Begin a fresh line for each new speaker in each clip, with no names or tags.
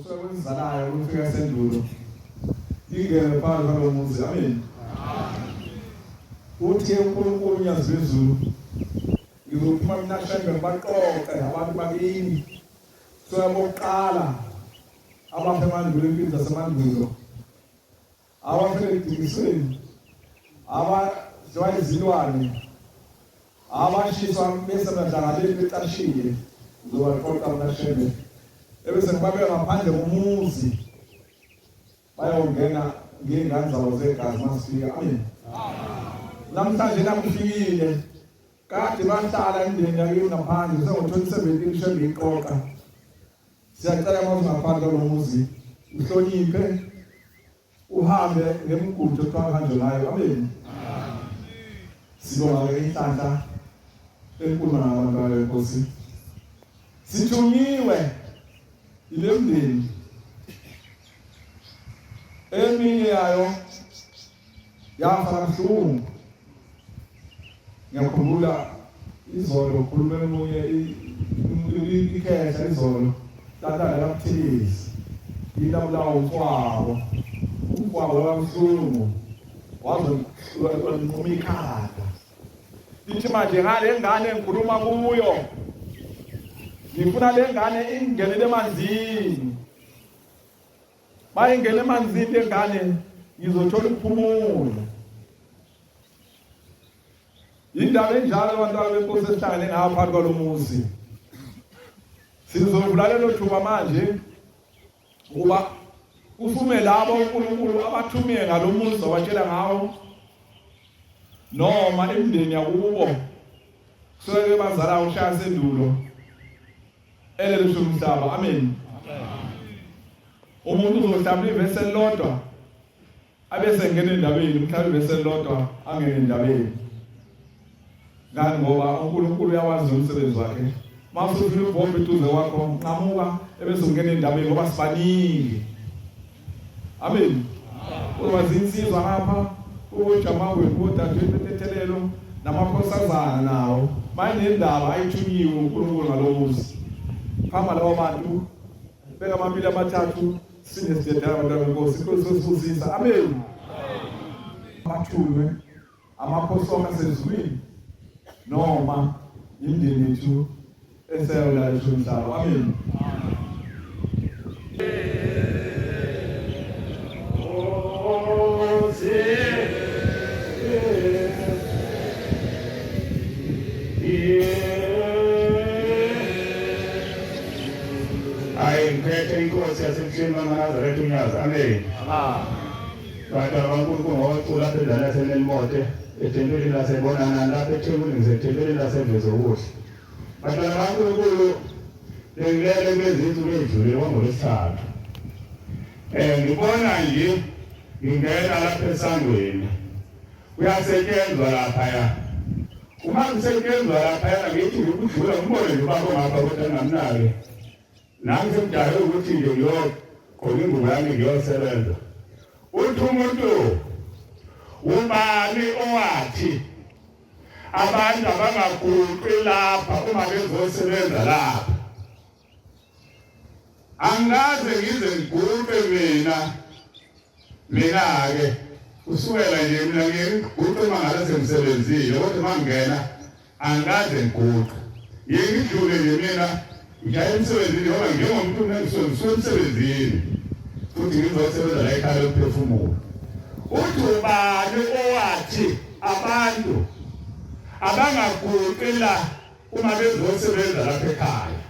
Kusuka kwenzalayo kufika sendulo. Ingene phakathi kwalo muzi. Amen. Uthi uNkulunkulu unyazi lwezulu. Ngizophuma mina Shembe ngibaqoqe abantu bakini. Kusuka bokuqala abafe emandulo empini zasemandulo. Abafele ekudingisweni. Abadliwa izilwane. Abashiswa besemadlangaleni becashile. Ngizobaqoqa mina Shembe. Ebese ngibabeka ngaphandle komuzi. Bayongena ngey'ngane zabo zegazi masifika. Amen. Namhlanje nakufikile kade bahlala imindeni yakini ngaphandle sengo-2017 Shembe iqoqa. Siyacela uma ungaphandle kwalo muzi uhloniphe uhambe ngemigudu okuthiwa kuhanjwe ngayo. Amen. Sibonga-ke inhlanhla enkulu nabantu bayo Nkosi. Sithunyiwe yile mndeni eminye yayo yafa kabuhlungu. Ngiyakhumbula izolo ukhuluma omunye ikhehla izolo tata likaMthilisi ilabulawa umfowabo umfowabo wabuhlungu waze wanquma ikhanda lithi manje ngale ngane engikhuluma kuyo ngifuna le ngane ingenele emanzini bayingena emanzini le ngane ngizothola ukuphumula Indaba enjalo abantwana benkosi esihlangene ngayo phakathi kwalo muzi. Sizovula lelo thuba manje ukuba ufume labo uNkulunkulu abathumiye ngalo muzi wabatshela ngawo noma imindeni yakubo kusuke bazala ushaya sendulo elele umhlaba. Amen. Umuntu uzohlabula ivesi elilodwa abese engena endabeni mhlawumbe ivesi elilodwa angene endabeni ngani ngoba uNkulunkulu uyawazi umsebenzi wakhe uma usufika ubhombe eduze kwakho nqamuka ebese ungena endabeni ngoba sibaningi. Amen. Uzoba zinsizwa ngapha ujamangweni kodadewethu betethelelo namakhosazana nawo bayinendaba ayithunyiwe uNkulunkulu ngalomuzi phamba labo bantu beka amabili amathathu sinesidedela abantwana benkosi inkosi sosibusisa. Amen. Abathulwe amakhosi onke asezulwini noma imindeni yethu eseyolaliswa umhlaba. Amen.
Hayi ngiphethe inkosi yasebuhleni bamaNazaretha uNyazi. Amen. Bantwana baNkulunkulu ngowacula lapha endaweni yaseMelmote ethempelini lasebonana lapha eThekwini ngisethempelini laseVezokuhle. Bantwana baNkulunkulu bengilele kulezi zinsuku ey'dlulile kwangolwesithathu. Ngibona nje ngingena lapha esangweni kuyasetshenzwa laphaya. Uma kusetshenzwa laphaya ngithi ngikudlula ngibone nje ubaba ongapha kodwa ngingamnaki. Nami sengijahele ukuthi nje ngiyogqoka ingubo yami ngiyosebenza. Uthi umuntu ubani owathi abantu abangaguqi lapha uma bezosebenza lapha. Angikaze ngize ngiguqe mina mina-ke kusukela nje mina ngiye ngiguqe uma ngabe sengisebenzile kodwa uma ngingena angikaze ngiguqe ngiye ngidlule nje mina ngijaye emsebenzini ngoba njengomuntu ngisuke ngisuke emsebenzini futhi ngizosebenza la ekhaya lomphefumulo. Uthi ubani owathi abantu abangaguqi la uma bezosebenza lapha ekhaya?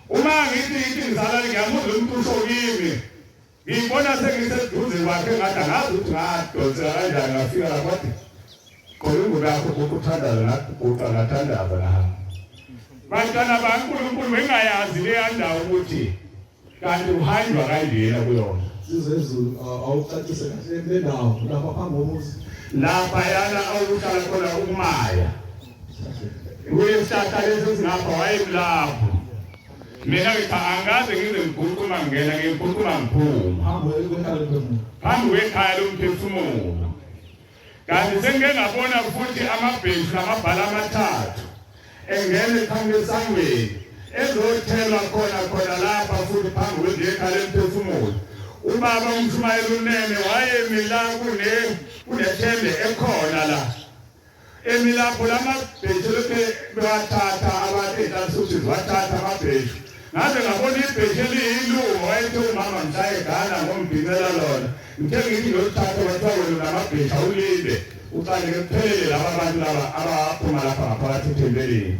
Uma ngithi ithi ngizalane ngiyamuzwa umuntu usho kimi ngibona sengiseduze kwakhe ngathi angazi ukuthi ngadonsela kanjani ngafika lapho wathi gqoka ingubo yakho guqa uthandaze ngaguqa ngathandaza ngahamba. Bantwana baNkulunkulu bengayazi leya ndawo ukuthi kanti uhanjwa kanjena kuyona.
Sizezulu awucacise kahle le ndawo lapha phambi komuzi.
Lapha yana awuhlala khona ukumaya. Kuyesihlahla lesi singapha wayemlapho. Mina ngithi angikaze ngize ngiguqe uma ngingena ngiguqe uma ngiphuma. Phambi kwekhaya lomphefumulo. Kanti sengike ngabona futhi amabheshu namabhala amathathu engena eqhamuka esangweni. Ezothelwa khona khona lapha futhi phambi kwendlu yekhala lemphefumulo. Ubaba umshumayeli uNene wayemi la kune kunethende ekhona la. Emi lapho lamabheshu lokhe bewathatha abantu ey'nhlansuthi ziwathatha amabheshu. Ngaze ngabona ibheshu eliyilungu wayethe umama mhla egana ngombhincela lona. Ngithe ngithi ngiyolithatha kwathiwa wena unamabheshu awulinde. Uqale ke kuphelele laba bantu laba abaphuma lapha ngaphakathi ethempelini.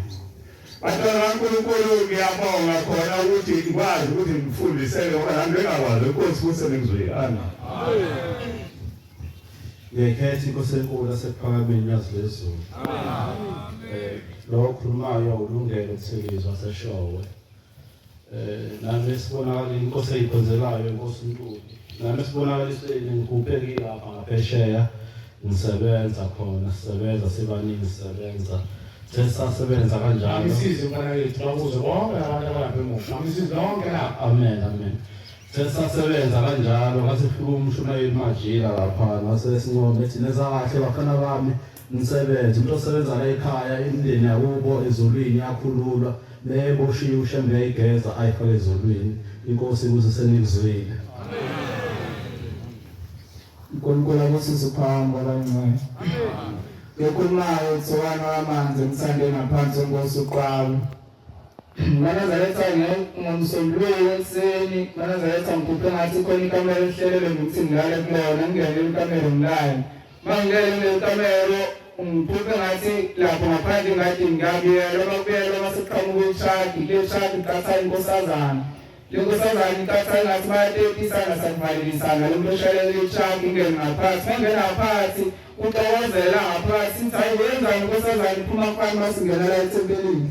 Bantwana kaNkulunkulu ngiyabonga khona ukuthi ngikwazi ukuthi ngifundiseke ngoba nami bengakwazi inkosi kusengizwile. Amen.
Ngiyayikhetha inkosi enkulu yasekuphakameni yazi lezulu. Amen. Lo okhulumayo ulungele Mthelizwa seshowe. Nami sibonakala inkosi eyikhonzelayo inkosi uNtuli. Nami sibonakaliseni ngigubhe ngilapha ngaphesheya ngisebenza khona sisebenza sibaningi sisebenza sesasebenza kanjalo.
Angisizi mfana yethu bakuze bonke abantu abalapha emuva. Angisizi nonke lapha.
Amen amen. Sesasebenza kanjalo ngase fika umshumayeli Majila lapha ngase sincome ethi nenza kahle bafana bami nisebenze umuntu osebenza la ekhaya imindeni yakubo ezulwini yakhululwa beboshiwe uShembe uyayigeza ayifake ezulwini inkosi ukuze senikuzwile.
uNkulunkulu abusise uphambo abangcwele. Ngikhulumayo Thokwana wamanzi ngithande ngaphansi kwenkosi uQwabe. Manazaretha ngomsombuluko ekuseni, Manazaretha ngiphuphe ngathi khona ikamelo elihlelelwe ukuthi ngilale kulona, ngingene ikamelo ngilale. Uma ngilele kuleli kamelo ngiphuphe ngathi lapho ngaphandle ngathi ngiyabuyela, uma kubuyelwa uma sekuqhamuka ishadi, kule shadi kuqatha inkosazana. Le nkosazana iqatha ngathi bayatepisana sakuvalelisana, lo muntu oshayela ishadi ingene ngaphansi. Uma ingena ngaphansi kuxokozela ngaphansi, ithi hayi wenzani nkosazana iphuma kufani uma singena la ethempelini.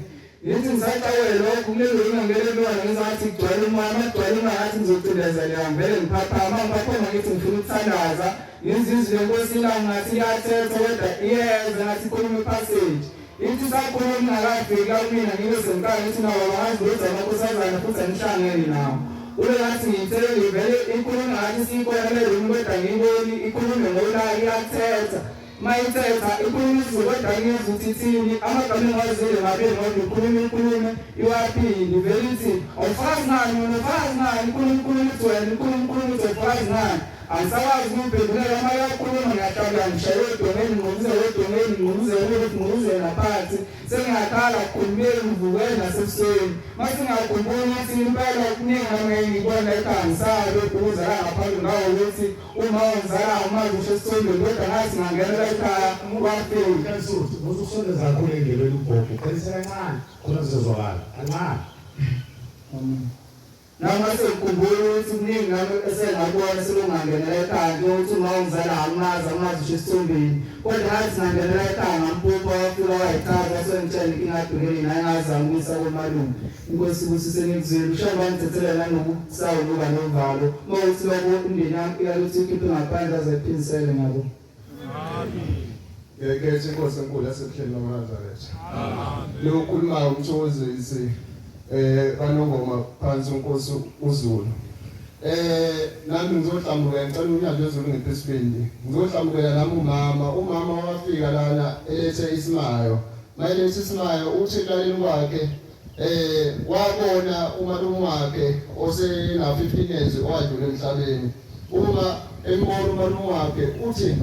Ngithi ngisaxakwe lokhu kulelo ngingangele kulona ngizathi kugcwele umoya uma kugcwele umoya ngathi ngizocindezeleka ngivele ngiphaphama uma ngiphaphama ngithi ngifuna ukuthandaza ngizizwe lenkosi la ngathi iyathetha kodwa iyeza ngathi ikhuluma ipassage ithi sakhuluma ngingakafiki la kumina ngibe sengiqala ngithi nawo bangazi lutho amakhosazana futhi angihlangene nawo kube ngathi ngiyithele ngivele ikhulume ngathi siyibona le room kodwa ngiyiboni ikhulume ngolaka iyathetha Mayithetha ikhuluma isiZulu kodwa ngiyezwa ukuthi ithini amagama engiwazile mabili ngoba ikhuluma inkulumo iwaphinde ivele ithi awufakazi ngani wena ufakazi ngani ikhuluma inkulumo ithi wena ikhuluma inkulumo ithi awufakazi ngani angisakwazi ukuyiphendulela uma iyakhuluma ngiyahlabula ngishaye odongeni ngqumuze odongeni ngqumuze ukuthi ngqumuze ngaphansi Sengiyakhala kukhulumeni ngivuke nasebusweni. Mase ngiyakhumbula ukuthi impela kuningi nami ngikubona ekhaya ngisabe ukuzala ngaphambi ngawo ukuthi uma ungizala umazi usho esithombeni kodwa ngathi ngangena la ekhaya wafika.
Msuthu, musa ukusondeza kakhulu endlebeni ugogo, qinisa kancane khona kuzozwakala. Kancane.
Noma sengikhumbula ukuthi kuningi nami esengakubona sekungangenela ekhaya njengokuthi uma ungizala angimazi angimazi usho esithombeni kodwa ngathi ngangenela ekhaya ngamphupha wafika wayichaza wasengitshela inkinga abhekene nayo ngazama ukuyisa komalume inkosi ibusise ngikuzwile ushamba wangithethela nanokusawuluka novalo uma uthi lokho umndeni wami iyaluthi ukhiphe ngaphandle aze aphindisele ngabo
Ngiyayikhetha inkosi enkulu yasebuhleni lamaNazaretha. Amen. Lokhulumayo umthokozisi kaNongoma phansi unkosi uZulu. Nami ngizohlambukela ngicela unyaka lwezulu ngiphe isibindi. Ngizohlambukela nami umama, umama wafika lana elethe isimayo. Mayelethe isimayo uthi ekulaleni kwakhe wabona umalume wakhe osena 15 years owadlula emhlabeni. Uma embona umalume wakhe uthi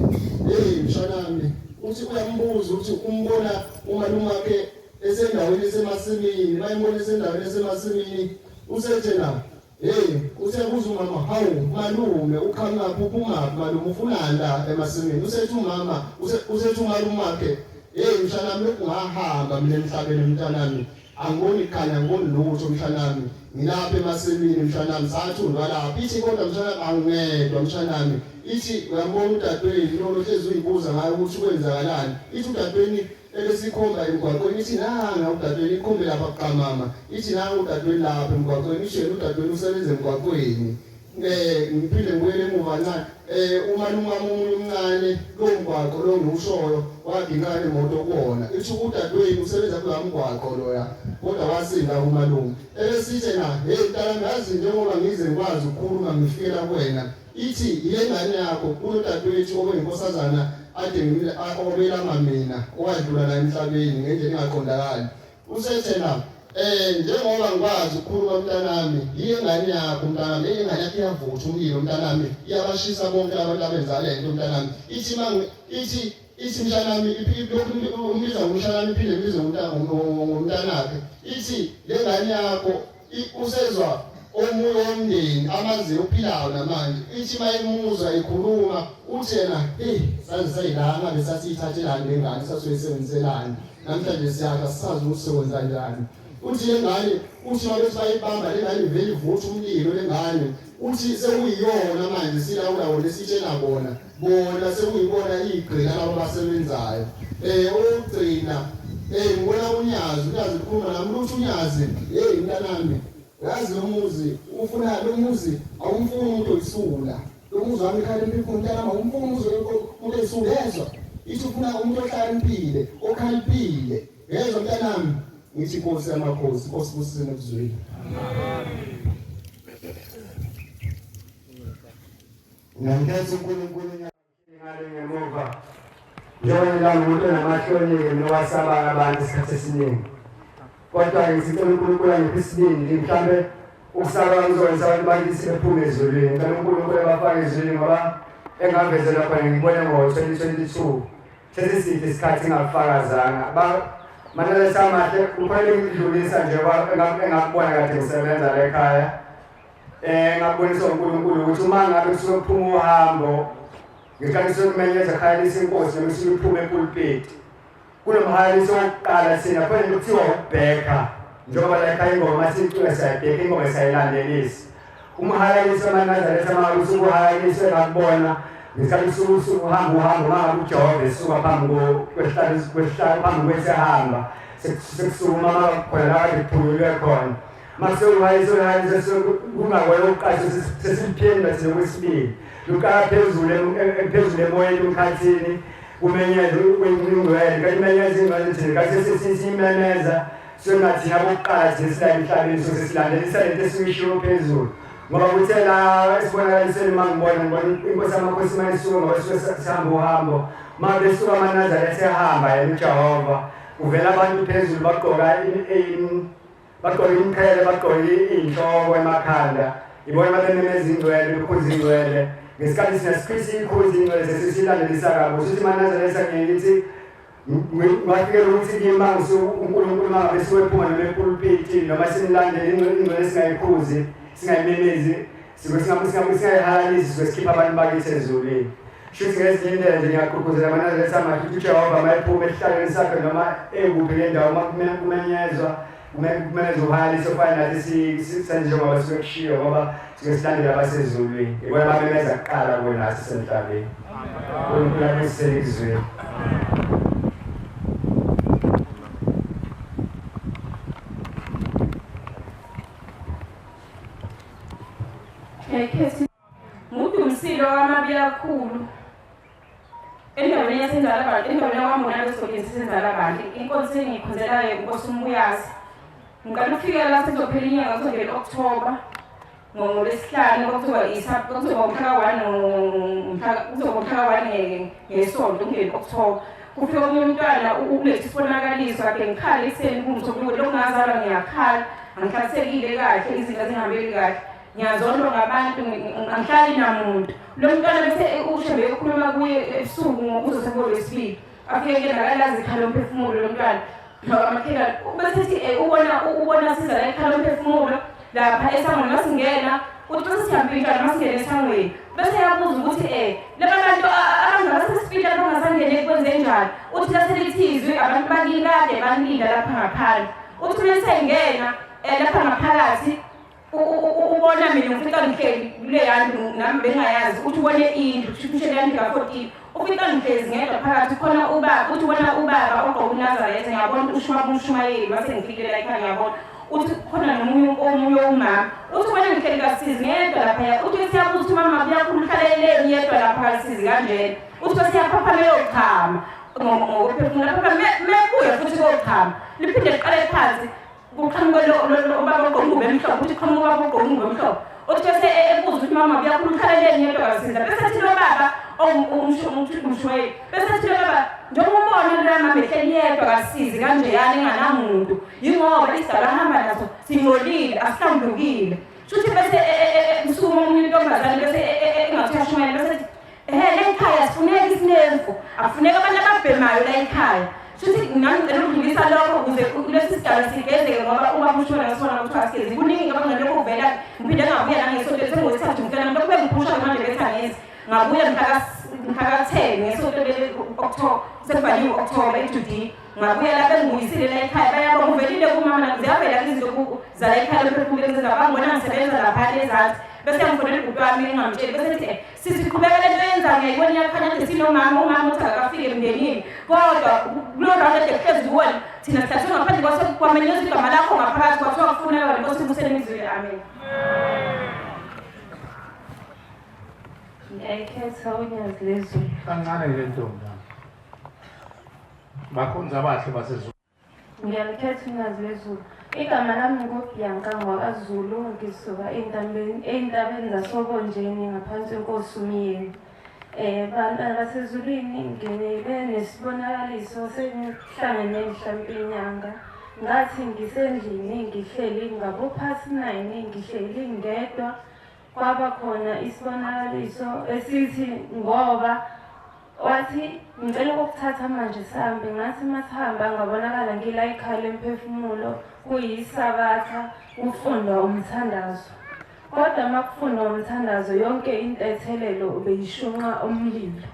hey mshanami uthi uyambuza uthi umbona umalume wakhe esendaweni esemasimini bayimbona esendaweni esemasimini usethe na hey usebuza umama hawu malume uqhamukaphi uphumaphi malume ufunani la emasimini usethi umama usethi umalume wakhe hey mshanami lokhu ngahamba mina emhlabeni mntanami Angiboni kukhanya angiboni lutho mshanami ngilapha emasimini mshanami sathundwa lapha ithi kodwa mshanami angingedwa mshanami ithi uyambona udadweni lolo hlezi uyibuza ngayo ukuthi kwenzakalani ithi udadweni ebesikhomba emgwaqweni ithi nanga udadweni ikhombe lapha kuqamama ithi nanga udadweni lapha emgwaqweni ithi yena udadweni usebenza emgwaqweni ngiphinde ngibuyele emuva kancane umalume wami omunye omncane lowo mgwaqo lo ngiwushoyo waginqana imoto kuwona ithi udadewenu usebenza kulowa mgwaqo loya kodwa wasinda umalume ebesithe na hey mntanami yazi njengoba ngize ngikwazi ukukhuluma ngifikela kuwena ithi ile ngane yakho kunodadewethu obeyinkosazana ade obelama mina owadlula la emhlabeni ngendlela engaqondakali usethe na. Njengoba ngikwazi ukukhuluma mntanami, yiyo ingane yakho mntanami, ingane yakho iyavutha umlilo mntanami, iyabashisa bonke abantu abenza le nto mntanami. Ithi ithi ithi mshanami lokhu umbiza ngomshanami iphinde ibize ngomntanakhe. Ithi le ngane yakho usezwa omunye womndeni amaziyo ophilayo namanje. Ithi mayimuzwa ikhuluma uthi yena, hey, saze sayilanga besasiyithathelani le ngane, sasiyoyisebenziselani. Namhlanje siyakha sisazi ukuthi sokwenza njani. Uthi le ngane, uthi mabethi bayibamba le ngane ivele ivuthe umlilo le ngane. Uthi sekuyiyona manje silawula wona esitshela bona. Bona sekuyibona igqila labo abasebenzayo. Okugcina ngibona unyazi, unyazi lukhuluma nami luthi unyazi, hey mntanami, uyazi lo muzi ufuna lo muzi awumfuni umuntu oyisula. Lo muzi wami ikhaliphi mntanami awumfuni umuzi umuntu oyisula yezwa. Ithi ufuna umuntu ohlakaniphile, okhaliphile. Yezwa mntanami, ngithi Nkosi yamakhosi, Nkosi busisene ekuzweni.
Ngiyamkhetha uNkulunkulu ngale ngemuva. Njengoba ngilanga umuntu onamahloni-ke mina owasabayo abantu isikhathi esiningi. Kodwa-ke ngisicela uNkulunkulu angiphe isibindi mhlambe ukusaba kuzokwenza abantu bakithi bephume ezulwini. Ngicela uNkulunkulu abafake ezulwini ngoba engavezela khona ngibone ngo-2022 sesiside isikhathi ngingakufakazanga. Manalesa amahle kufanele ngidlulisa nje engakubona kade ngisebenza la ekhaya. Ngakubonisa uNkulunkulu ukuthi uma ngabe kusuke kuphuma uhambo ngesikhathi sokumenyeza khayalisa inkosi noma isuke iphume epulpiti kunomhayaliso wokuqala thina khona into kuthiwa ukubhekha njengoba la ekhaya ingoma siyicula siyayibhekha ingoma siyayilandelisa umhayaliso amaNazaretha uma ngabe usuke uhayaliswe ngakubona ngesikhathi usuke usuke uhamba uhambo uma ngabe uJehova esuka phambi kwesihlalo phambi kwesihamba sekusukuma khona la kade kuphunyulwe khona Masewuhayise kungakona ukuqasha sesiphinde thina kwesibili luqala phezulu phezulu emoyeni emkhathini kumenyeza kwengcwele kanti imenyeza ingcwele thina kanti sesiyimemeza sengathina bokuqala thina sila emhlabeni so sesilandelisa lento esiyishiwo phezulu ngoba kuthe la esibonakaliseni uma ngibona ngibona inkosi yamakhosi uma isuka ngoba suke sihamba uhambo uma besuka amaNazaretha ehamba yena uJehova kuvela abantu phezulu bagqoka Bagqoke imiqhele, bagqoke iy'nhloko emakhanda. Ibona babememeza ingcwele, bekhuza ingcwele. Ngesikhathi sina sikhwisa ikhuza ingcwele sesisilandelisa kabi. Usuthi maNazaretha ngiye ngithi ngafikela ukuthi kimi mangisuka uNkulunkulu mangabe siwephuma noma epulpiti noma simlandele ingcwele singayikhuzi singayimemezi singayihalalisi sike sikhipha abantu bakithi ezulwini. Shuthi ngezinye indlela nje ngiyagqugquzela amaNazaretha amahle ukuthi uJehova uma ephuma esihlalweni sakhe noma ekuphi le ndawo uma kumenyezwa kumele uhalise ofana nathi senze njengoba suke kushiwo ngoba suke silandela abasezulwini ibona babemeza kuqala kunathi semhlabeni. uNkulunkulu abusisele izweni.
Ngiyakhetha nguDumsilo kaMabiyakhulu endaweni yaseNzalabantu, endaweni yakwaMbonalo esigodini saseNzalabantu. Inkonzo engiyikhonzelayo inkosi uMbuyazi. Ngiqala ukufika la sekuzophela inyanga kuzongena u-Okthoba ngoLwesihlanu kwakuthiwa kwakuthiwa ngomhla ka-1 kuzoba ngomhla ka-1 ngesonto kungena u-Okthoba. Kufika omunye umntwana uletha isibonakaliso kade ngikhala ekuseni kungumsombuluko lokhu ngazalwa ngiyakhala angihlalisekile kahle izinto azingihambeli kahle. Ngiyazondwa ngabantu angihlali namuntu. Lo mntwana bese uShembe ekhuluma kuye ebusuku ngokuzosa ngolwesibili. Afike kuyena akalazi ikhala lomphefumulo lo mntwana. Amakhelwane bese ethi ubona ubona siza la ikhala lomphefumulo lapha esangweni masingena uthi bese siyampintshana masingena esangweni bese yabuza ukuthi laba bantu abantu abasesipita bangasangene kwenze njani uthi laselithi izwi abantu bakini kade baninda lapha ngaphandle uthi bese ingena lapha ngaphakathi ubona mina ngifica ngihleli kuleya ndlu nami bengingayazi uthi ubone indlu kusho leya ndlu ka-14 ufica ngihlezi ngedwa phakathi khona ubaba uthi ubona ubaba ogqoka uNazaretha ngiyabona ukuthi ushuma umshumayeli wase ngifikile la ekhaya ngiyabona uthi khona nomunye omunye umama uthi ubona ngihleli kasizi ngedwa laphaya uthi siyabuza ukuthi umama kuyakhulu uhlaleleni yedwa lapha kasizi kanjena uthi bese siyaphaphama eyochama ngokuphefumula phapha mebuya futhi kochama liphinde liqale phansi kuqhamuke lo ubaba ogqoke ingubo emhlophe uthi qhamuka ubaba ogqoke ingubo emhlophe. Othi bese ebuza ukuthi mama uyakhula ukhaleleni yedwa kasinda. Bese athi lo baba umshumayeli. Bese athi lo baba njengoba ubona lo mama ehleli yedwa kasizi kanjeyana enganamuntu. Yingoba isidalwa ahamba naso singcolile asihlambulukile. Shuthi bese kusukuma omunye intombazane bese engathi uyashumayela bese ethi ehe la ekhaya sifuneka isinemfu akufuneka abantu ababhemayo la ekhaya. Shuthi nami ngicela ukudlulisa lokho ukuze kulesi sigaba sigezeke ngoba uma kushona ngasibona ukuthi asigezi kuningi ngoba ngalokho kuvela ngiphinde ngabuya nangesonto sengowesithathu ngicela lokhu bengiphusha manje bethi angenzi ngabuya mhlaka-10 ngesonto leli-October sekubhaliwe u-October i-2D ngabuya la bengibuyisile la ekhaya bayabonga uvelile kumama ziyavela izinto zala ekhaya lemphefumulo engizenza bangibona ngisebenza laphana ezansi bese ngifonela ubhuti wami ngingamtsheli bese ethi eh, sisi qhubeka le nto yenza ngiyayibona iyakhanya nje sinomama umama uthi akakafiki emndenini kodwa kulo round ade kuhlezi kuwona thina sihlatshwe ngaphandle kwase kwamenyezwa igama lakho ngaphakathi kwathiwa kufuneka wena nkosi ibusele imizwile amen.
Ngiyayikhetha unyazi lezulu.
Kancane nje ntombi. Bakhonzi abahle basezulu.
Ngiyalikhetha unyazi lwezulu. Igama lami nguBianca ngwakaZulu, ngisuka ey'ntabeni ey'ntabeni zasoBonjeni ngaphansi kwenkosi uMyeni. Um bantwana basezulwini ngibe nesibonakaliso sengihlangene mhlampe inyanga. Ngathi ngisendlini ngihleli ngabo-past nine ngihleli ngedwa kwaba khona isibonakaliso esithi ngoba Wathi, Ngicela ukukuthatha manje sihambe. Ngathi uma sihamba ngabonakala ngila ekhaya lemphefumulo kuyisabatha kufundwa umthandazo. Kodwa uma kufundwa umthandazo yonke intethelelo beyishunqa umlilo.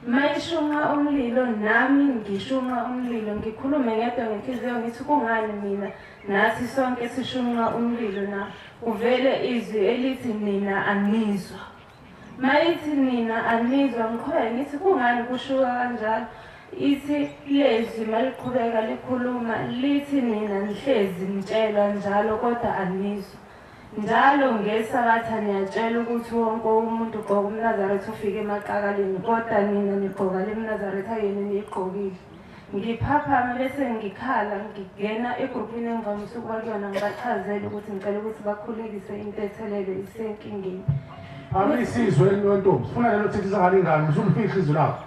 Mayishunqa umlilo nami ngishunqa umlilo ngikhulume ngedwa ngenhliziyo ngithi kungani mina nathi sonke sishunqa umlilo na kuvele izwi elithi nina anizwa. Mayithi nina anizwa ngiqhubeke ngithi kungani kushuka kanjalo ithi lezwi maliqhubeka likhuluma lithi nina nihlezi nitshelwa njalo kodwa anizwa njalo ngesabatha niyatshela ukuthi wonke umuntu ugqoka umnazaretha ufike emaqakaleni kodwa nina nigqoka le mnazaretha yenu niyigqokile Ngiphaphame bese ngikhala ngingena egruphini engivamise ukuba kuyona ngibachazele ukuthi ngicela ukuthi bakhulekise intethelelo isenkingeni.
Amisizwe ntombi sifuna lelo thithisa ngale ingane usumfihla izwi lakho.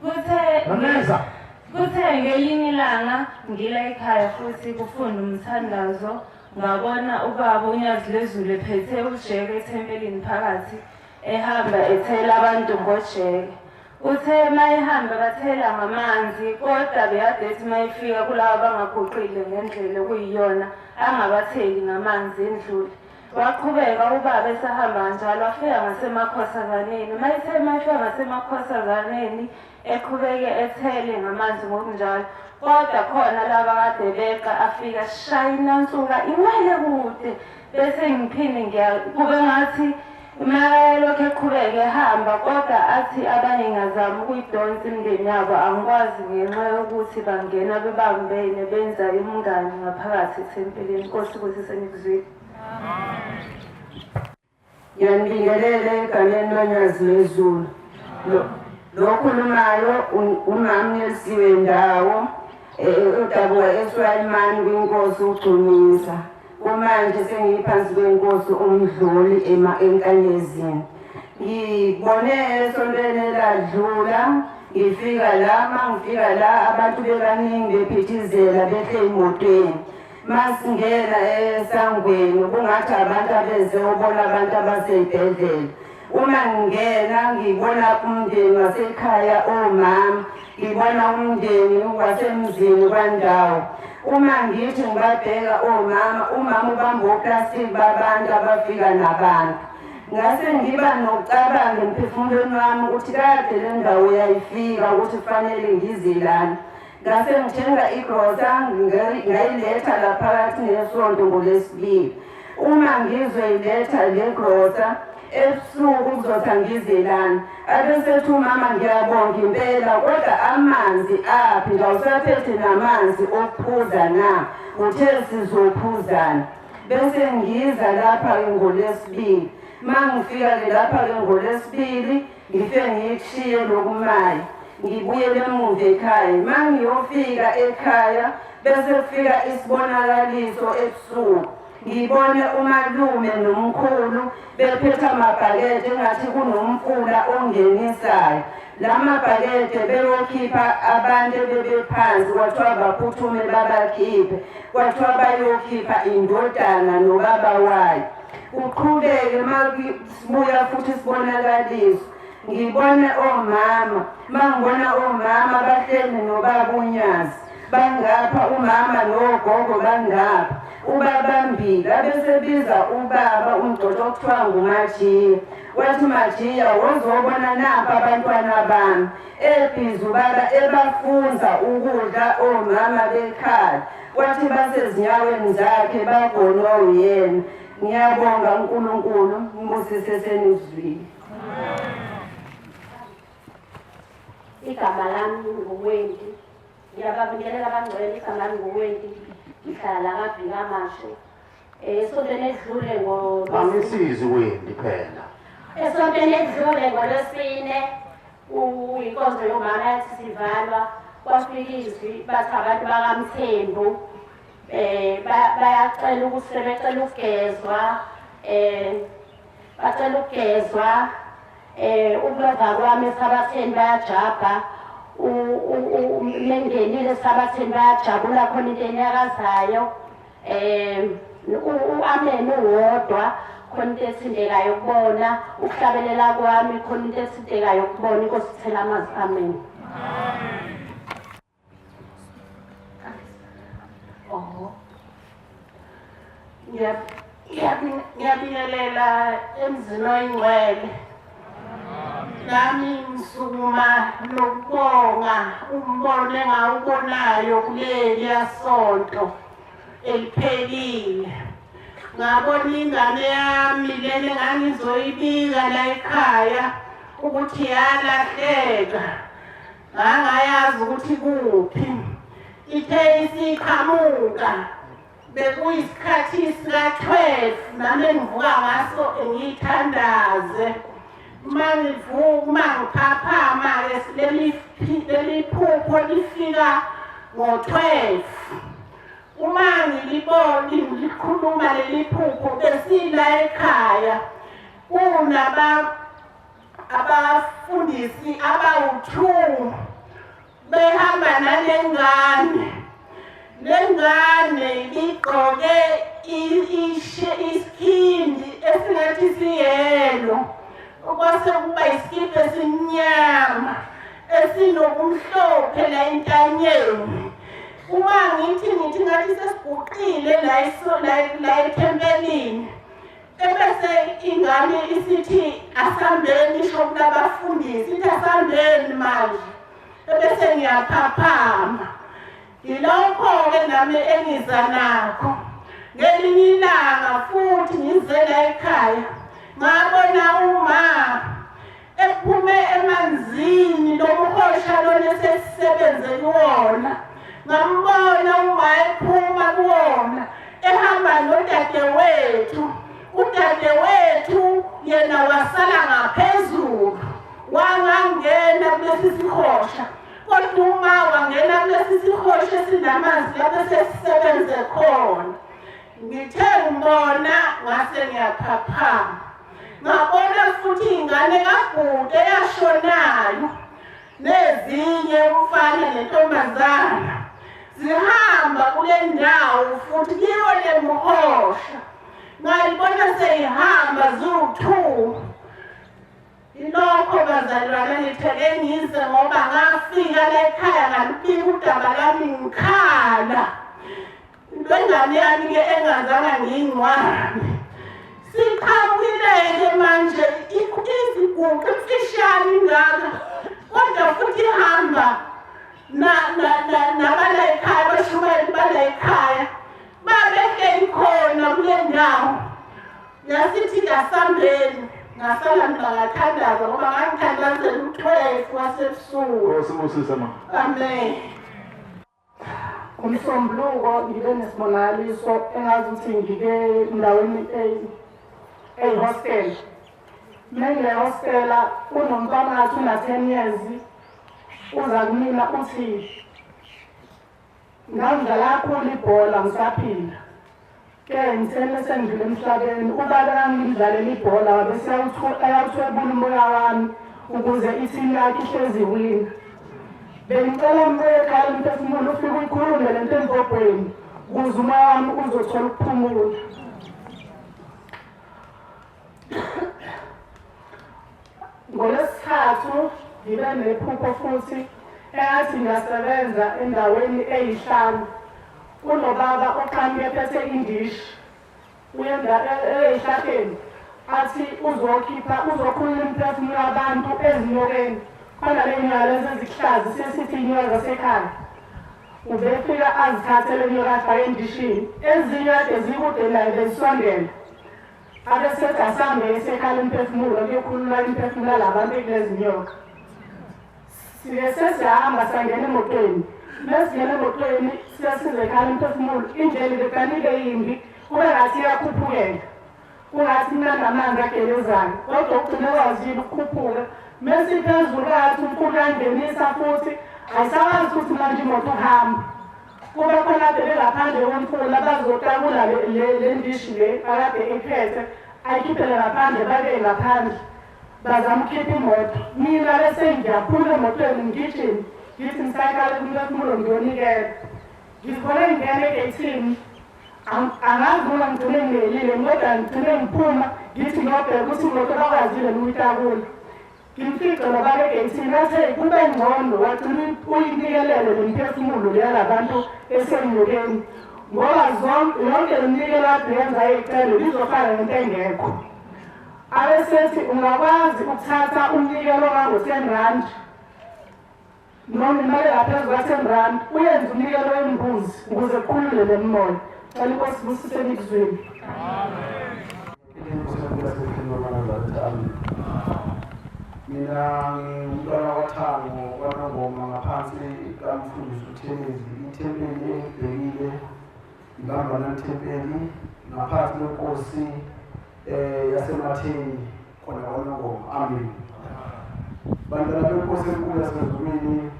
Kuthe
Mameza.
Kuthe ngelinye ilanga ngila ekhaya futhi kufunda umthandazo ngabona ubaba uNyazi lwezulu ephethe ujeke ethempelini phakathi ehamba ethela abantu ngojeke. Uthe mayehamba bathela ngamanzi kodwa bekade ethi mayefika kulaba abangaguqile ngendlela okuyiyona angabatheli ngamanzi endlule. Waqhubeka ubaba esahamba kanjalo wafika ngasemakhosazaneni. Mayethe mayefika ngasemakhosazaneni eqhubeke ethele ngamanzi ngokunjalo kodwa khona laba kade beqa afika shaya inansuka iwele kude bese ngiphinde ngiya kube ngathi Mayelokhu eqhubeka ehamba kodwa athi abanye ngiyazama ukuyidonsa imindeni yabo angikwazi ngenxa yokuthi bangena bebambene benza imngani ngaphakathi ethempelini. Nkosi ibusise nikuzwile.
Ngiyanibingelela egameni loNyazi lweZulu. Lo okhulumayo umam Nelsiwe Ndawo odabuka eSwayimani kwinkosi uGcumisa. Kumanje sengiyiphansi kwenkosi uMdluli eNkanyezini. Ngibone esontweni eladlula ngifika la mangifika la abantu bebaningi bephithizela behle emotweni. Masingena esangweni kungathi abantu abeze ubona abantu abasey'bhedlela. Uma ngingena ngibona umndeni wasekhaya omama, ngibona umndeni wasemzini kwandawo. Uma ngithi ngibabheka omama, umama ubamba oplastiki babantu abafika nabantu. Ngase ngiba nokucabanga emphefumulweni wami ukuthi kade le ndawo yayifika ukuthi kufanele ngize lana. Ngase ngithenga igrosa ngayiletha la phakathi nesonto ngoLwesibili. Uma ngizoyiletha le grosa ebusuku kuzothi angizelani. Abesethi umama ngiyabonga impela kodwa amanzi aphi ngawusaphethe namanzi okuphuza na? Uthe sizophuzana. Bese ngiza lapha-ke ngoLwesibili. Uma ngifika-ke lapha-ke ngoLwesibili Ngifike ngikushiye lokumayi ngibuyele emuva ekhaya. Uma ngiyofika ekhaya bese kufika isibonakaliso ebusuku. Ngibone umalume nomkhulu bephethe amabhakede engathi kunomfula ongenisayo. La mabhakede beyokhipha abantu ebebephansi kwathiwa baphuthume babakhiphe. Kwathiwa bayokhipha indodana nobaba wayo. Kuqhubeke makubuya futhi sibonakaliswa. Ngibone omama, mangibona omama bahleli nobaba uNyazi. Bangapha umama nogogo bangapha. Ubabambile abesebiza ubaba umgcotho okuthiwa nguMajiya. Wathi Majiya wozobona nampa abantwana bami. Ebhizi ubaba ebafunza ukudla omama bekhala. Wathi basezinyaweni zakhe bagonwa uyena. Ngiyabonga uNkulunkulu ngibusise senizwile.
Igama lami nguWendy. Ngiyababingelela abangcwele, igama lami nguWendy. Ngihlala la kaBhikamashu. Eh, esontweni edlule ngo
Angisizi Wendy phela.
Esontweni edlule ngoLwesine inkonzo yomama yathi sivalwa kwafika izwi bathi abantu bakaMthembu eh bayacela ukuthi sebecela ukugezwa eh bacela ukugezwa eh ukulova kwami esabatheni bayajabha mengenile esabatheni bayajabula khona into enyakazayo eh u-amen uwodwa khona into ethintekayo kubona ukuhlabelela kwami khona into ethintekayo kubona inkosi ithela amazwi amen.
Oh. Ngiyabingelela emzini oyingcwele. Nami ngisukuma nokubonga umbono engawubonayo kuleliya sonto eliphelile. Ngabona ingane yami lena engangizoyibika la ekhaya ukuthi yalahleka. Ngangayazi ukuthi kuphi. Ithe isiqhamuka bekuyisikhathi sika-12 nami engivuka ngaso ngiyithandaze. Uma ngivuka uma ngiphaphama-ke leli phupho lifika ngo-12. Uma ngilibona ngilikhuluma leli phupho besila ekhaya kunaba abafundisi abawu-two behamba nale ngane le ngane ibigqoke isikhindi esingathi siyelo okwase kuba isikibha esimnyama esinokumhlophe la entanyeni uma ngithi ngithi ngathi sesiguqile la ethempelini Ebese ingane isithi asambeni isho kulabafundisi ithi asambeni manje ebese ngiyaphaphama yilokho-ke nami engiza nakho ngelinye ilanga futhi ngizela ekhaya ngabona uma ephume emanzini lomhosha lona esesisebenze kuwona ngambona uma ephuma kuwona ehamba nodadewethu udadewethu yena wasala ngaphezulu wangangena kulesi sihosha kodwa uma wangena kulesi sihosha esinamanzi lapho sesisebenze khona ngithe ngibona ngase ngiyaphaphama Ngabona futhi ingane kabhuti eyashonayo nezinye umfana nentombazana zihamba kule ndawo futhi kiyo le mhosha ngayibona seyihamba ziwu-two Ilokho bazalwane ngitheke ngize ngoba ngafika la ekhaya ngalubika udaba lami ngikhala Lengane yami-ke engazange ngiyingcwabe siqhamukile-ke manje iziguqa imfishane ingaka kodwa futhi ihamba nabala ekhaya abashumayeli bala ekhaya babehleli khona kule ndawo yasithi ngasambeni ngasala mina ngathandaza ngoba ngangithandazela u-12 wasebusuku amen.
Ngomsombuluko ngibe nesibonakaliso engazi ukuthi ngike endaweni eyihostela. Mengile hostela kunomfana ngathi una-10 years uza kumina uthi ngangidlala kakhulu ibhola ngisaphila.
Ke ngithena sengidlule emhlabeni ubaba kangidlalela ibhola wabe seyawuthwebula umoya wami ukuze ithimu yakhe ihlezi iwina. Bengicela mbuye ekhaya lomphefumulo ufike uyikhulume le nto embhobhweni ukuze umoya wami uzothola ukuphumula. Ngolwesithathu ngibe nephupho futhi engathi ngiyasebenza endaweni eyihlanu kunobaba oqhamuke ephethe indishi uyenda eyihlahleni athi uzokhipha uzokhulula imiphefumulo yabantu ezinyokeni khona le nyoka lezi ezikuhlaza sesithi inyoka zasekhaya ubefika azithathe le nyoka afake endishini ezinye kade zikude naye bezisondela Abesethi asambe esekhala umphefumulo kuyokhululwa imiphefumulo yalabantu ekulezinyoka. Sike sesihamba sangena emotweni. Mesingena emotweni sesize ekhala umphefumulo indlela ibekanibe yimbi kube ngathi iyakhuphukela. Kungathi mnandi amanzi agelezayo kodwa ugcine kwazile ukukhuphuka. Mesiphezulu kathi umkhulu uyangenisa futhi ayisakwazi futhi manje imoto ukuhamba. Kube khona bebengaphandle komfula bazotakula le ndishi le akade iphethe ayikhiphele ngaphandle babe ngaphandle bazama ukukhipha imoto mina bese ngiyaphuma emotweni ngigijima ngithi ngisayikale kumphefumulo ngiyonikela ngizibone ngingena egeyithini angazi noma ngigcine ngingelile kodwa ngigcine ngiphuma ngithi ngiyobheka ukuthi imoto bakwazile ukuyitakula Ngimfice nobaba egeyithini athe kube ngcono wagcina uyinikelele nemiphefumulo yalabantu esenyokeni ngoba yonke le minikelo ade yenza eyicelo izofana nento engekho. Abesethi ungakwazi ukuthatha umnikelo ongango-10 rand noma imali engaphezu kwa-10 rand uyenze umnikelo wembuzi ukuze kukhulule le mimoya. Cela inkosi ibusise nikuzwile.
Mina ngingumntwana kwaThango kwaNongoma ngaphansi kamfundisi uThelezi. Ithempeli engibhekile ibambana thempeli ngaphansi kwenkosi yaseMatheni khona kwaNongoma. Amen. Bantwana benkosi enkulu yasezulwini,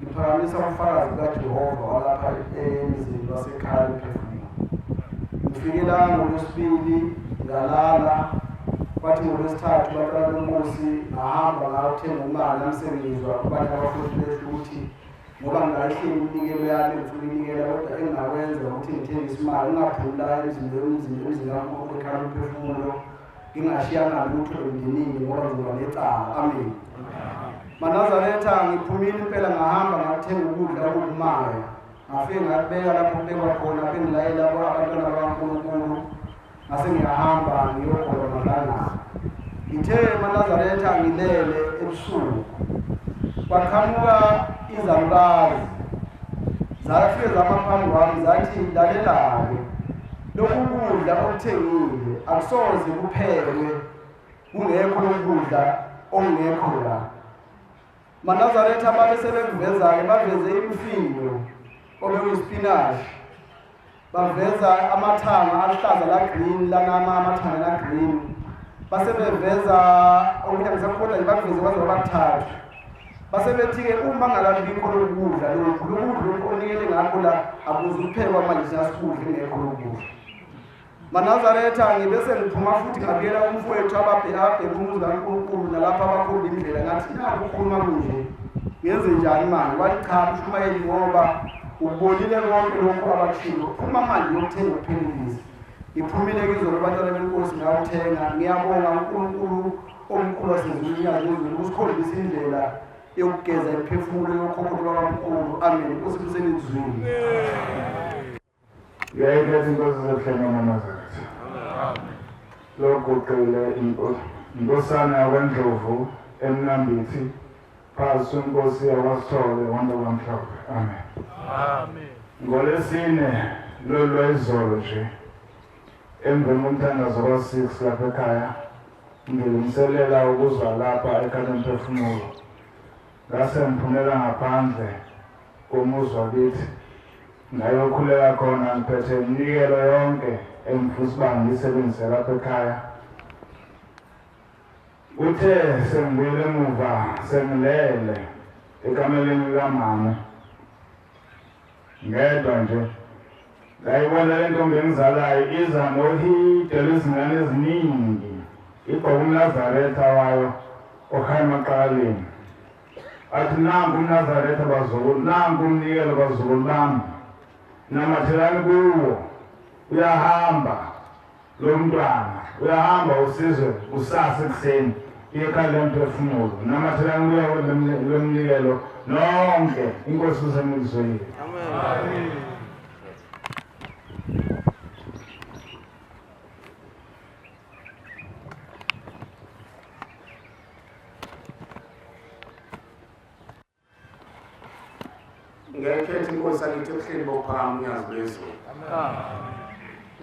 ngiphakamisa ubufakazi bukaJehova walapha emzini wasekhaya mphefumulo. Ngifike la ngoLwesibili ngalala, kwathi ngoLwesithathu bantwana benkosi ngahamba ngayothenga umali nami sengizwa kubanye abafowethu bethu ukuthi ngoba ngingayihleli iminikelo yami engifuna inikela kodwa engingakwenza ukuthi ngithengise imali ngingaphumi la emzini emzini emzini kaNkulunkulu ekhaya lomphefumulo ngingashiyanga lutho emndenini ngoba ngizoba necala. Amen. MaNazaretha ngiphumile impela ngahamba ngathenga ukudla okuwumaya ngafike ngakubeka lapho kubekwa khona bengilayela abantwana bakaNkulunkulu ngase ngiyahamba ngiyogoma madlangana. Ngithe maNazaretha ngilele ebusuku kwaqhamuka izalukazi zafike zama phambi kwami zathi lalela-ke lokhu kudla okuthengile akusoze kuphekwe kungekho lokudla okungekho la. MaNazaretha babe sebekuveza-ke baveze imifino obekuyisipinashi baveza amathanga aluhlaza la green lanama amathanga la green base beveza okunye angisakukhohlwa nje bakuveze kwaze kwabathathu base bethi-ke uma ngakabikho lokudla lokhu lokudla lokhu onikele ngakho la akuze ukuphekwa manje singasikudla ingekho lokudla MaNazaretha ngibe sengiphuma futhi ngabuyela kumfowethu ababheka umuzi kaNkulunkulu nalapho abakhomba indlela ngathi naku ukukhuluma kunje ngenze njani manje wathi cha mshumayeli ngoba ukubonile konke lokhu abakushilo phuma manje uyokuthenga uphelelise ngiphumile kizolo abantwana benkosi ngawuthenga ngiyabonga uNkulunkulu omkhulu wasezulwini yazezulu usikhombisa indlela yokugeza imiphefumulo yokhokho lwabamkhulu amen inkosi ibuseni izwini.
Ngiyayikhetha inkosi zebuhleni wamaNazaretha. Loguqile inkosana yakwaNdlovu eMnambithi phansi kwenkosi yakwaSithole wonke kwamhlophe. Amen. Amen. NgoLwesine lolu lwayizolo nje emveni komthandazo kwa-6 lapha ekhaya ngilungiselela ukuzwa lapha ekhaya lomphefumulo ngase ngiphumela ngaphandle komuzi wakithi ngayokhuleka khona ngiphethe iminikelo yonke engifisa uba ngiyisebenzise lapha ekhaya. Kuthe sengibuyele emuva sengilele ekameleni likamama ngedwa nje. Ngayibona le ntombi engizalayo iza nohide lwezingane eziningi igqoka umNazaretha wayo okhaya emaqaleni. Athi nanku umNazaretha bazukulu, nanku umnikelo bazukulu bami, namathelani kuwo. Uyahamba lo mntwana, uyahamba usizwe kusasa ekuseni uye ekhaya lomphefumulo, namathelani kuyo lo mnikelo nonke. Inkosi usemukuzwile.
Amen.
Ngiyayikhetha inkosi yakithi ebuhleni bokuphakama unyazi lwezulu.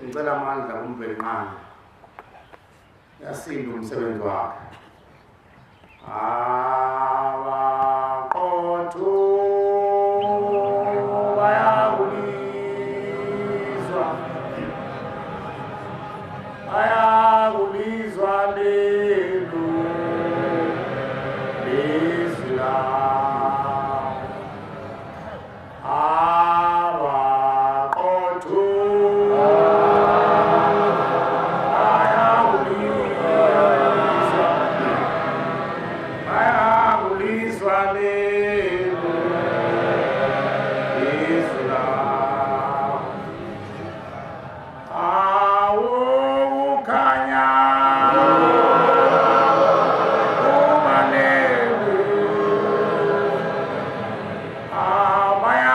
Ngicela amandla kuMvelinqangi. Yasinda umsebenzi wakhe. Abaqotho bayakulizwa, bayakulizwa lelo lizwi lakho. Abaqotho bayakulizwa, bayakulizwa lelo lizwi lakho. Awukhanya kubalele abayakulizwa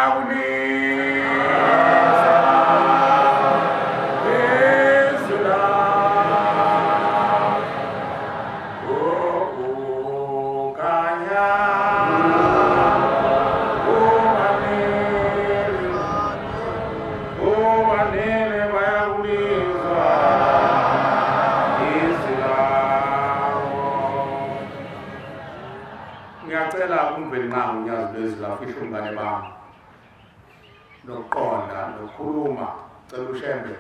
izwi lakho. Ukukhanya kubalele kubanele bayakulizwa izwi lakho. Ngiyacela kuMvelinqangi unyazi lwezulu afihle umngane bami nokuqonda nokukhuluma. Cela uShembe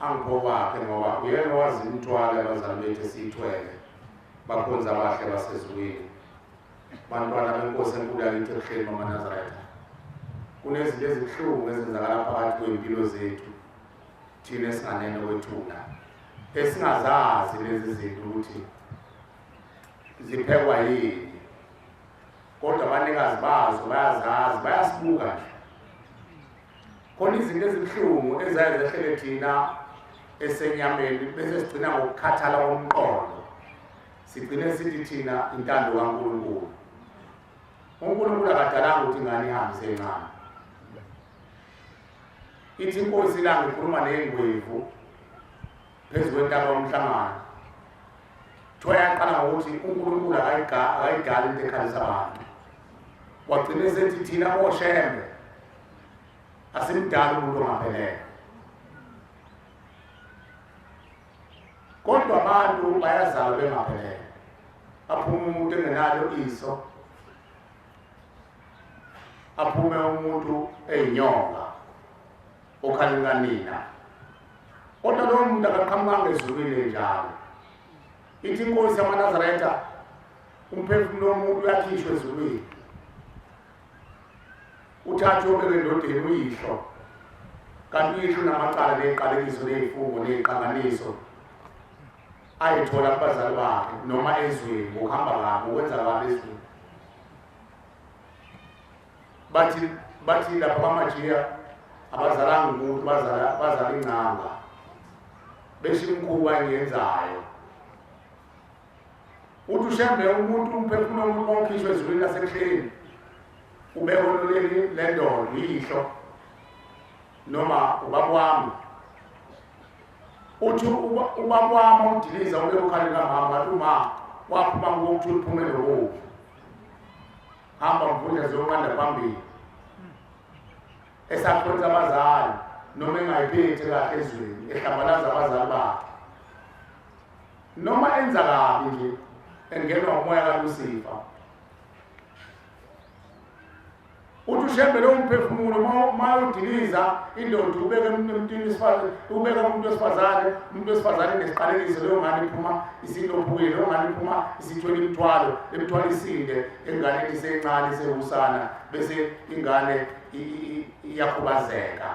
angiphe okwakhe ngoba uyena owazi imithwalo yabazali bethu esiyithwele. Bakhonzi abahle basezulwini, bantwana benkosi enkulu yakithi ebuhleni bamaNazaretha, kunezinto ezibuhlungu ezenzakala phakathi kwey'mpilo zethu thina esinganeno kwethuna, esingazazi lezi zinto ukuthi ziphekwa yini, kodwa abanikazi bazo bayazazi, bayasibuka nje. Khona izinto ezibuhlungu ezaye zehlele thina esenyameni, bese sigcina ngokukhathala komqondo, sigcine sithi thina intando kaNkulunkulu. uNkulunkulu akadalanga ukuthi ingane ihambe isencane. Ithi inkosi ilanga ikhuluma ney'ngwevu phezu kwentaba yomhlangano, kuthiwa yaqala ngokuthi uNkulunkulu akayidali into ekhalisa abantu, wagcina esethi thina oShembe asimdali umuntu ongaphelele. Kodwa abantu bayazalwa bengaphelele, aphume umuntu engenalo iso, aphume umuntu eyinyoka okhaleni kanina, kodwa lowo muntu akaqhamukanga ezulwini njalo. Ithi inkosi yamaNazaretha, umphefumulo womuntu uyakhishwa ezulwini, uthathwe ubeke endodeni uyihlo, kanti uyihlo unamacala ney'qalekiso ney'fungo ney'qanganiso ayithola kubazali bakhe noma ezweni ngokuhamba kabi, ngokwenza kabi ezweni. Bathi lapha bamajiya abazalanga umuntu, bazala ingcanga, besho imikhuba engiyenzayo. Uthi uShembe umuntu umphefumulo womuntu mawukhishwa ezulwini lasebuhleni ubekwe oluleni lendoda uyihlo noma ubaba wami. Uthi ubaba wami umdiliza ubeke ukhaleni kamama, kanti uma waphuma ngokuthi uphume nobovu, hamba mvundla ziyonqanda phambili, esakhonza abazali noma engayiphethe kahle ezweni, ehlambalaza abazali bakhe noma enza kabi nje, engenwa umoya kaLusifa. Uthi uShembe lowo mphefumulo uma udiliza indoda ubeke emntwini wesifazane, ubeka umuntu wesifazane, umuntu wesifazane nesiqalekiso, leyo ngane iphuma isilophukile, leyo ngane iphuma isithwele imithwalo, imithwalo isinde enganeni isencane isewusana, bese ingane iyakhubazeka.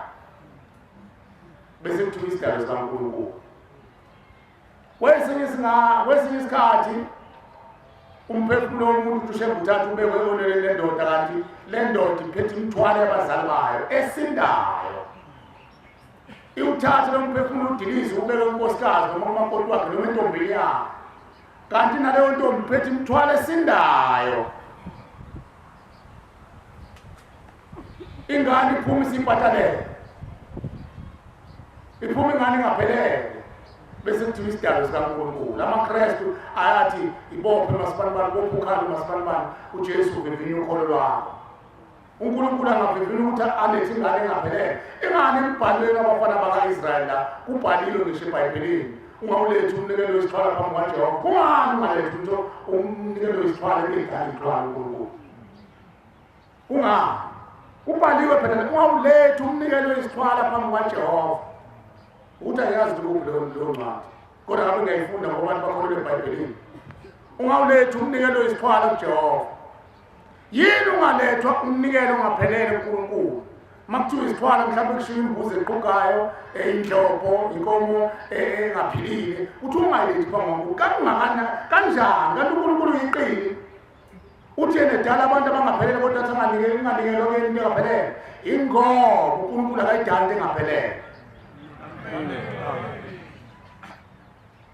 Bese kuthiwa isidalo sikaNkulunkulu. Kwesinye isinga kwesinye isikhathi umphefumulo womuntu ushembe uthatha ubekwe oneleni lendoda kanti le ndoda iphethe imithwalo yabazali bayo esindayo. Iwuthathe lo mphefumulo udilize ubeke unkosikazi noma umakoti wakhe noma intombini yakhe. Kanti naleyo ntombi iphethe imithwalo esindayo. Ingane iphuma isimpatalele, iphuma ingane ingaphelele, bese kuthiwa isidalo sikaNkulunkulu. AmaKristu ayathi ibophe masibanibani, bophe ukhalo masibanibani, uJesu uvivinya ukholo lwakho. uNkulunkulu angavivinya ukuthi alethe ingane engaphelele. Ingane embhalweni abafana baka-Israyeli la kubhaliwe ngisho eBhayibhelini, ungawulethi umnikelo wesithwala phambi kwaJehova. Kungani ungalethi umnikelo wesithwala ebeyidala ithwala uNkulunkulu? Kungani? Kubhaliwe phela ungawulethi umnikelo wesithwala phambi kwaJehova. Ukuthi angiyazi ukuthi kuphi leyo ncwadi. Kodwa ngabe ngiyayifunda ngoba abantu bakholelwa eBhayibhelini. Ungawulethi umnikelo wesithwala kuJehova. Yini ungalethwa umnikelo ongaphelele kuNkulunkulu? Makuthiwa isithwala mhlawumbe kushiwo imbuzi equkayo, eyindlobho, inkomo engaphilile, uthi ungayilethi phambi kwaNkulunkulu. Kangakana kanjani? Kanti uNkulunkulu uyiqili. Uthi yena edala abantu abangaphelele kodwa athi anganikeli unganikelwa kuyena into engaphelele. Ingoba uNkulunkulu akayidali into engaphelele.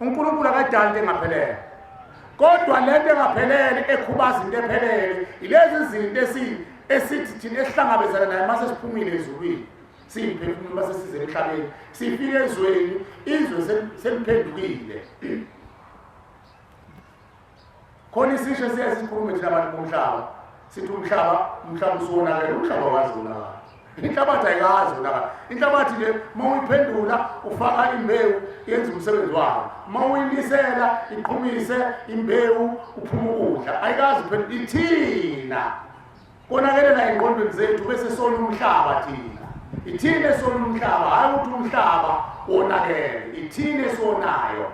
uNkulunkulu akayidali into engaphelele. Kodwa lento engaphelele ekhubaza into ephelele ilezi zinto esithi thina esihlangabezana naye mase siphumile ezulwini. Siyimphefumulo mase size emhlabeni. Sifike ezweni, izwe seliphendukile. Khona isisho esiye sikhulume thina abantu bomhlaba, sithi umhlaba umhlaba usuwonakele, umhlaba wazi wonakala. Inhlabathi ayikazi wonakala. Inhlabathi nje uma uyiphendula ufaka imbewu yenza umsebenzi wayo. Uma uyinisela iqhumise imbewu uphuma ukudla. Ayikazi phendula ithina. Konakelela engqondweni zethu bese sona umhlaba thina. Ithina esona umhlaba, hhayi ukuthi umhlaba wonakele. Ithina esonayo.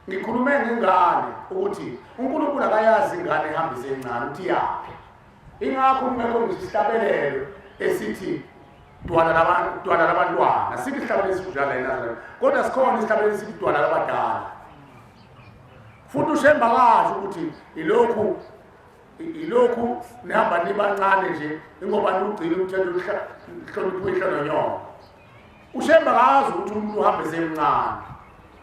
Ngikhulume ngengane ukuthi uNkulunkulu akayazi ingane ehamba isencane ukuthi iyaphi. Ingakho kungekho ngisho isihlabelelo esithi dwala labantu dwala labantwana. Sithi isihlabelelo esinjalo eNazaretha. Kodwa sikhona isihlabelelo esithi dwala labadala. Futhi uShemba kasho ukuthi ilokhu ilokhu nihamba nibancane nje ingoba niwugcina umthetho uhlonipho ihlononyoko. UShembe akazi ukuthi umuntu uhambe semncane.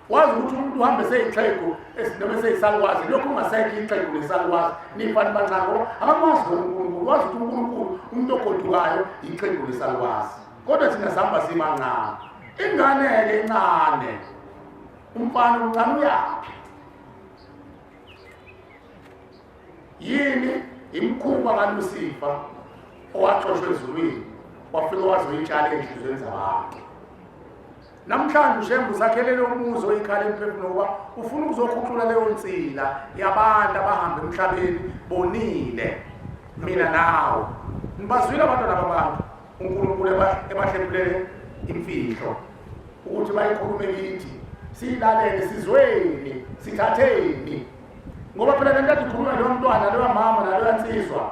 Wazi ukuthi umuntu uhambe seyixhegu noma eseyisalukwazi. Lokhu ungasekho ixhegu nesalukwazi nifana bancane ngoba akamazi uNkulunkulu. Wazi ukuthi uNkulunkulu umuntu ogodukayo ixhegu nesalukwazi. Kodwa thina sihamba sibancane. Ingane-ke encane, umfana omncane uyaphi? Yini imikhuba kaLusifa owaxoshwa ezulwini wafika wazoyitshala ey'nhliziyweni zabantu. Namhlanje uShembe usakhelele umuzi oyikhala emphefumulo ngoba ufuna ukuzokhuphula leyo nsila yabantu abahamba emhlabeni bonile. Mina nawe nibazwile abantwana babantu uNkulunkulu ebahlephulele imfihlo ukuthi bayikhulume kithi siyilalele sizweni sithatheni ngoba phela lento ikhuluma loyo mntwana loyo mama naloyo nsizwa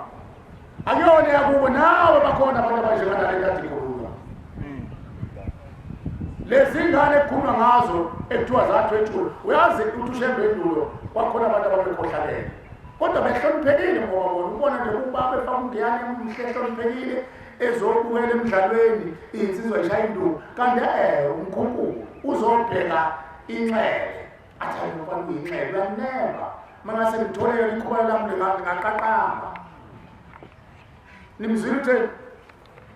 akuyona yakubo nawe bakhona abantu abanjenganale nto ikhulunywa lezi ngane ekukhulunywa ngazo ekuthiwa zathwetshula uyazi ukuthi uShembe endulo kwakhona abantu ababekhohlakele kodwa behloniphekile ngoba bona ubona nje ubaba efaka umndiyane umhle ehloniphekile ezobukela emdlalweni insizwa ishaya induku kanti umkhunkulu uzobheka inxele athi hayi umfana uyinxele uyanemba mangase ngitholele ikhubalo lami lingaqaqamba nimzwile utheni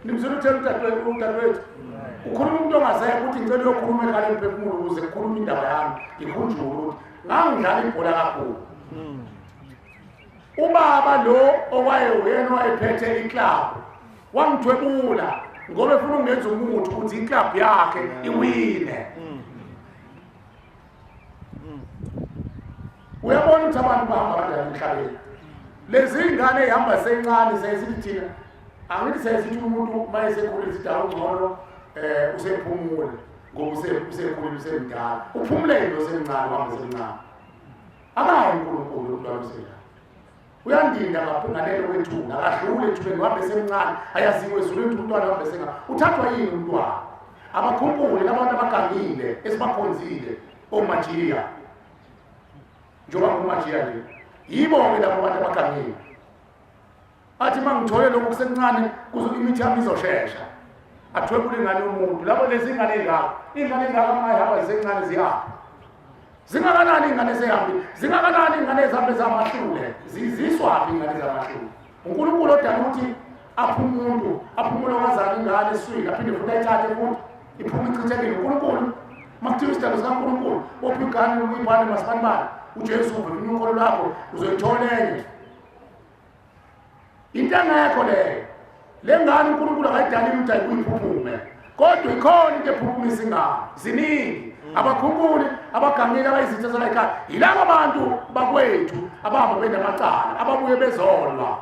nimzwile utheni udadewethu ukhuluma umuntu ongasekho ukuthi ngicela uyokhuluma ekhala emphefumulo ukuze kukhulume indaba yami ngikhunjule ukuthi ngangidlala ibhola kakhulu ubaba lo owaye uyena owayephethe iklabhu wangithwebula ngoba efuna ukungenza umuthi ukuthi iklabhu yakhe iwine. Uyabona ukuthi abantu bahamba kanjani emhlabeni. Lezi ngane ehamba sencane seyisithi thina angithi seyisithi umuntu uma esekhulile sithi awungcono usephumule ngoba usekhulile usemdala. Uphumulele lo semncane uhamba semncane. Akayi uNkulunkulu umntwana osemncane.
Uyandinda ngapha ngalelo kwethuna, akadlule ethuneni, uhambe esemncane, ayaziwe ezulwini ukuthi umntwana uhambe esenga. Uthathwa yini umntwana? Abakhumbule labantu abagangile esibakhonzile omajiya. Njengoba ngumajiya nje. Yibo-ke labo bantu abagangile. Athi uma ngithole lokhu kusemncane kuzo imithi yami izoshesha. Athwebule ingane yomuntu. Labo lezi ingane ezingaka, ingane ezingaka uma ihamba zisencane ziyaphi? Zingakanani ingane ezihambile? Zingakanani ingane ezihambe zamahlule? Ziziswaphi ingane zamahlule? uNkulunkulu odala ukuthi aphe umuntu aphumule kwazana ingane eswini aphinde futhi ayithathe futhi iphume ichithekile uNkulunkulu makuthiwa isidalo sikaNkulunkulu wopha ingane uyibhane masibanibani uJesu uvivinya ukholo lwakho uzoyithola enye into engekho leyo le ngane uNkulunkulu akayidalile ukuthi ayibuyiphuphume kodwa ikhona into ephuphumisa ingane ziningi abakhumbuli abagangile abayizitha zalayikhaya yilabo bantu bakwethu abahamba benamacala ababuye bezolwa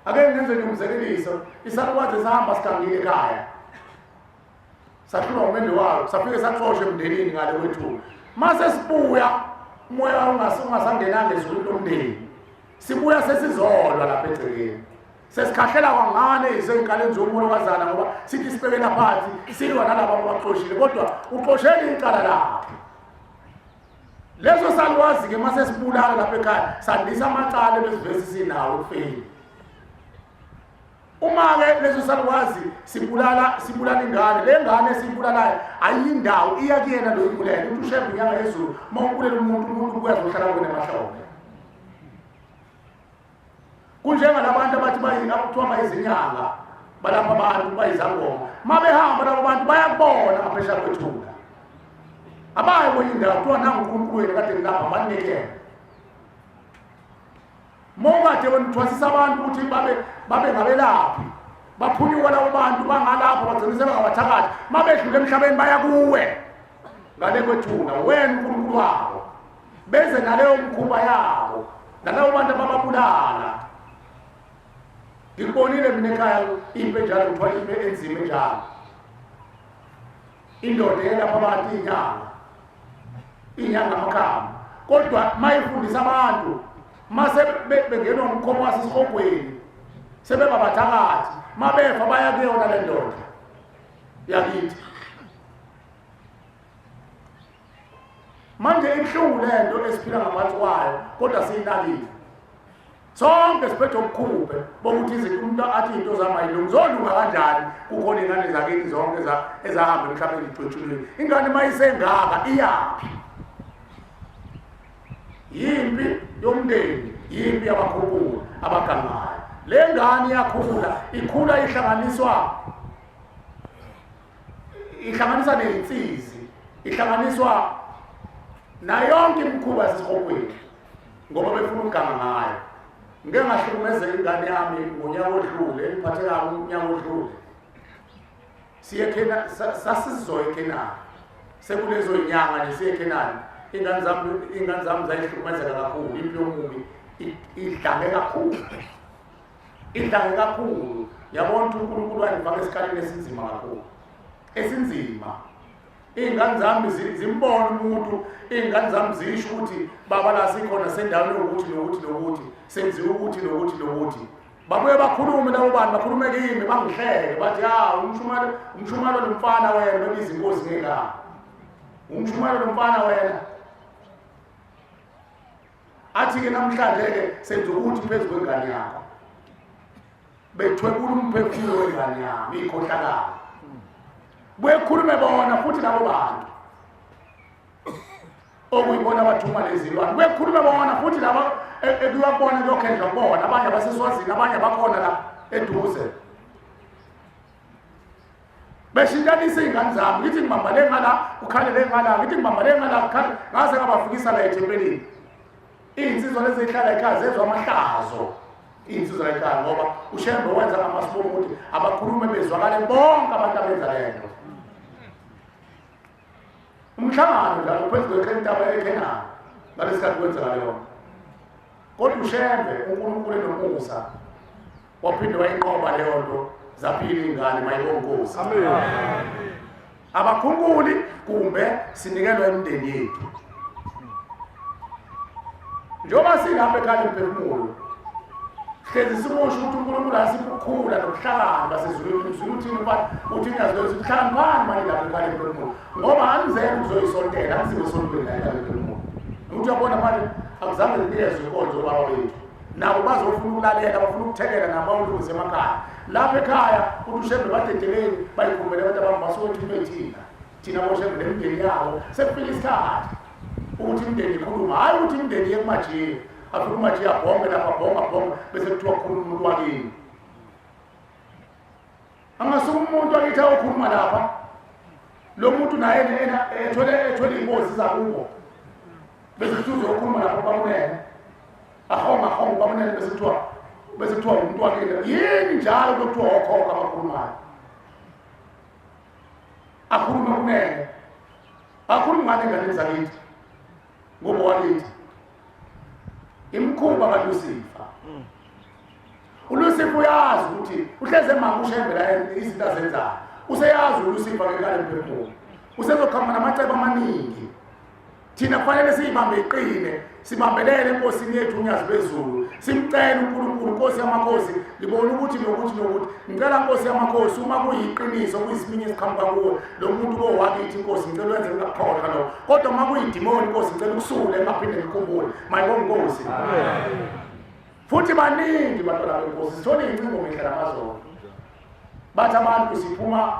ake ngenze nje umzekeliso isalukwazi sahamba sigangile ekhaya sahlulwa umende wayo safike saxoshwa emndenini ngale kwethu mase sibuya umoya ungasangenanga ezulwini lomndeni sibuya sesizolwa lapha egcekeni sesikhahlela kwangane isenkaleni zomolokazana ngoba sithi sibekela phansi silwa nalaba abaxoshile kodwa uxoshele icala lakhe leso salwazi-ke uma sesibulala lapha ekhaya sandisa amacala ebesivesi sinawo ekufeni uma-ke leso salukwazi sibulala sibulala ingane le ngane esiyibulalayo ayindawo iya kuyena lo ibulele uthi ushembe inyanga yezulu uma ubulela umuntu umuntu ubuya azohlala kuwena emahlombe kunjengalabantu abathi kuthiwa bayizinyanga balapha abantu bayizangoma uma behamba labo bantu bayakubona ngaphesheya kwethuna abayi kwenye indawo kuthiwa nangunkulunkulu wenu kade ngilapha banikele Mokade wena uthwasisa abantu ukuthi babe babe ngabelaphi. Baphunyuka labo bantu bangalapho bagcina sebangabathakathi. Mabedlula emhlabeni baya kuwe. Ngale kwethuna wena uNkulunkulu wabo. Beze naleyo mkhuba yabo. Nalabo bantu abababulala. Ngikubonile mina ekhaya impi enjalo ngithwala impi enzima enjalo. Indoda eyelapha abantu inyanga. Inyanga amakhambi. Kodwa mayifundisa abantu mase bengenwa umkhomo wasesihogweni sebebabathakathi mabefa baya kuyona le ndoda yakithi manje ibuhlungu le nto esiphila ngaphansi kwayo kodwa siyinakile sonke siphethe ubukhuphe bokuthi izinto umuntu athi into zami ayilungi zolunga kanjani kukhona iy'ngane zakini zonke ezahamba emhlabeni ijwetshulweni ingane uma isengaka iyaphi yimpi yomndeni yimpi yabakhukhula abagangayo le ngane iyakhula ikhula ihlanganiswa ihlanganisa nezinsizi ihlanganiswa nayonke imikhuba yasesihogweni ngoba befuna ukuganga ngayo ngike ngahlukumezeka ingane yami ngonyaka odlule engiphathe kabi unyaka odlule siye Kena sasizoya eKenani sekulezo inyanga nje siye eKenani ingane zami ingane zami zayihlukumezeka kakhulu impi yomubi idlange kakhulu idlange kakhulu yabona ukuthi uNkulunkulu wangifaka esikalini esinzima kakhulu esinzima iy'ngane zami zimbona umuntu iy'ngane zami zisho ukuthi baba la sikhona sendaweni yokuthi nokuthi nokuthi senziwe ukuthi nokuthi nokuthi babuye bakhulume labo bantu bakhulume kimi bangihleke bathi ya umshumalo umshumalo lomfana wena bebiza inkosi ngegama umshumalo lomfana wena athi-ke namhlanje-ke senza ukuthi phezu kwengane yakho bethwebula umphefumulo wengane yami ikhohlakalo buye khulume bona futhi labo bantu okuyibona abathuma lezi lwane kuyekhulume bona futhi laba e, ekuyiwa kubona kuyokhendlwa kubona abanye abaseswazini abanye abakhona la eduze beshintshanisa iy'ngane zami ngithi ngibamba le ngala kukhale le ngala ngithi ngibamba le ngala kukhale ngaze ngabafikisa la ethempelini iy'nsizwa lezi ey'hlala ekhaya zezwa amahlazo iy'nsizwa la ekhaya ngoba ushembe wenza ngamasibomu ukuthi abakhulume bezwakale bonke abantu abenza le nto umhlangano njalo phezu kwentaba eKhenani ngalesikhathi kwenzeka leyo kodwa uShembe uNkulunkulu enomusa waphinde wayinqoba leyo nto zaphila iy'ngane mayibonkosi amen abakhunkuli kumbe sinikelwa emndeni yethu
Njengoba silapha ekhaya lemphefumulo, hlezi sikusho ukuthi uNkulunkulu asiphe ukukhula nokuhlakani basezulwini. Uzwile uthini mfana? Uthi inyazi lwethu hlakaniphani manje lapha ekhaya lemphefumulo, ngoba anizele ukuzoyisontela, anisiwe esontweni la ekhaya lemphefumulo. Ukuthi uyabona manje akuzange zinikezwe inkonzo obaba bethu, nabo bazofuna ukulalela, bafuna ukuthekela nabo bawulungise emakhaya. Lapha ekhaya uthi uShembe badedeleni bayikhulumele abantu abami basuke thina thina thina boShembe nemindeni yabo. Sekufika isikhathi ukuthi imindeni ikhulume, hhayi ukuthi imindeni iye kumajiya, afike umajiya abhonge lapha, abhonge abhonge, bese kuthiwa kukhuluma umuntu wakini. Angasuka umuntu akithi ayokhuluma lapha, lo muntu naye ethwele ethwele iy'ngozi zakubo, bese kuthiwa uzokhuluma lapha bakunene, ahonga ahonga bakunene, bese kuthiwa umuntu wakini. Yini njalo kuthiwa okhokho abakhulumayo? Akhulume kunene, akhulume ngane enganeni zakithi, ngoba wakithi imikhuba kaLusifa. uLusifa uyazi ukuthi uhleze emanga uShembe la izinto azenzayo, useyazi uLusifa ngekale mphefumulo, usezoqhamuka namacebo amaningi. Thina kufanele siyibambe iqine, sibambelele enkosini yethu uNyazi lwezulu, simcele uNkulunkulu, Nkosi yamakhosi, ngibona ukuthi nokuthi nokuthi, ngicela Nkosi yamakhosi, uma kuyiqiniso kuyisiminye esiqhamuka kuwe, lo muntu kowakithi Nkosi, ngicela wenze ngingakukhohlwa lokho, kodwa uma kuyidimoni Nkosi, ngicela ukusule ngingaphinde ngikhumbule. Mayibonge Nkosi. Futhi baningi bantwana benkosi, sithole iy'ncingo mihla namazolo, bathi abantu siphuma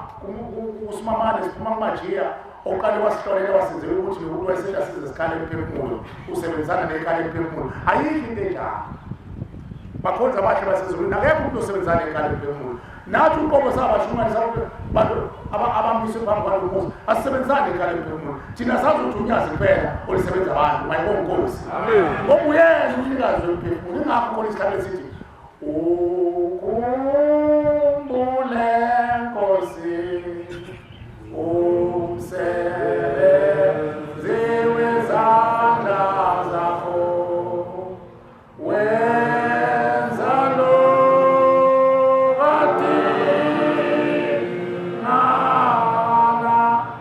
kusimamane, siphuma kumajiya oqale wasihlolela wasenzela ukuthi nokuthi wayesenda size sikhale emphefumulo, usebenzisana nekhala emphefumulo. Ayikho into enjalo, bakhonza abahle basezulwini, akekho umuntu osebenzisana nekhala emphefumulo. Nathi uqobo sabashumane bantu abamiswe phambi kwalo muzi, asisebenzisane nekhala emphefumulo. Thina sazi ukuthi unyazi kuphela olusebenza abantu. Mayibonge Nkosi, ngoba uyena umnikazi wemphefumulo. Ingakho khona isihlabelo sithi ukhumbule Nkosi umsebenzi wezandla zakho, wenza lo kadingana.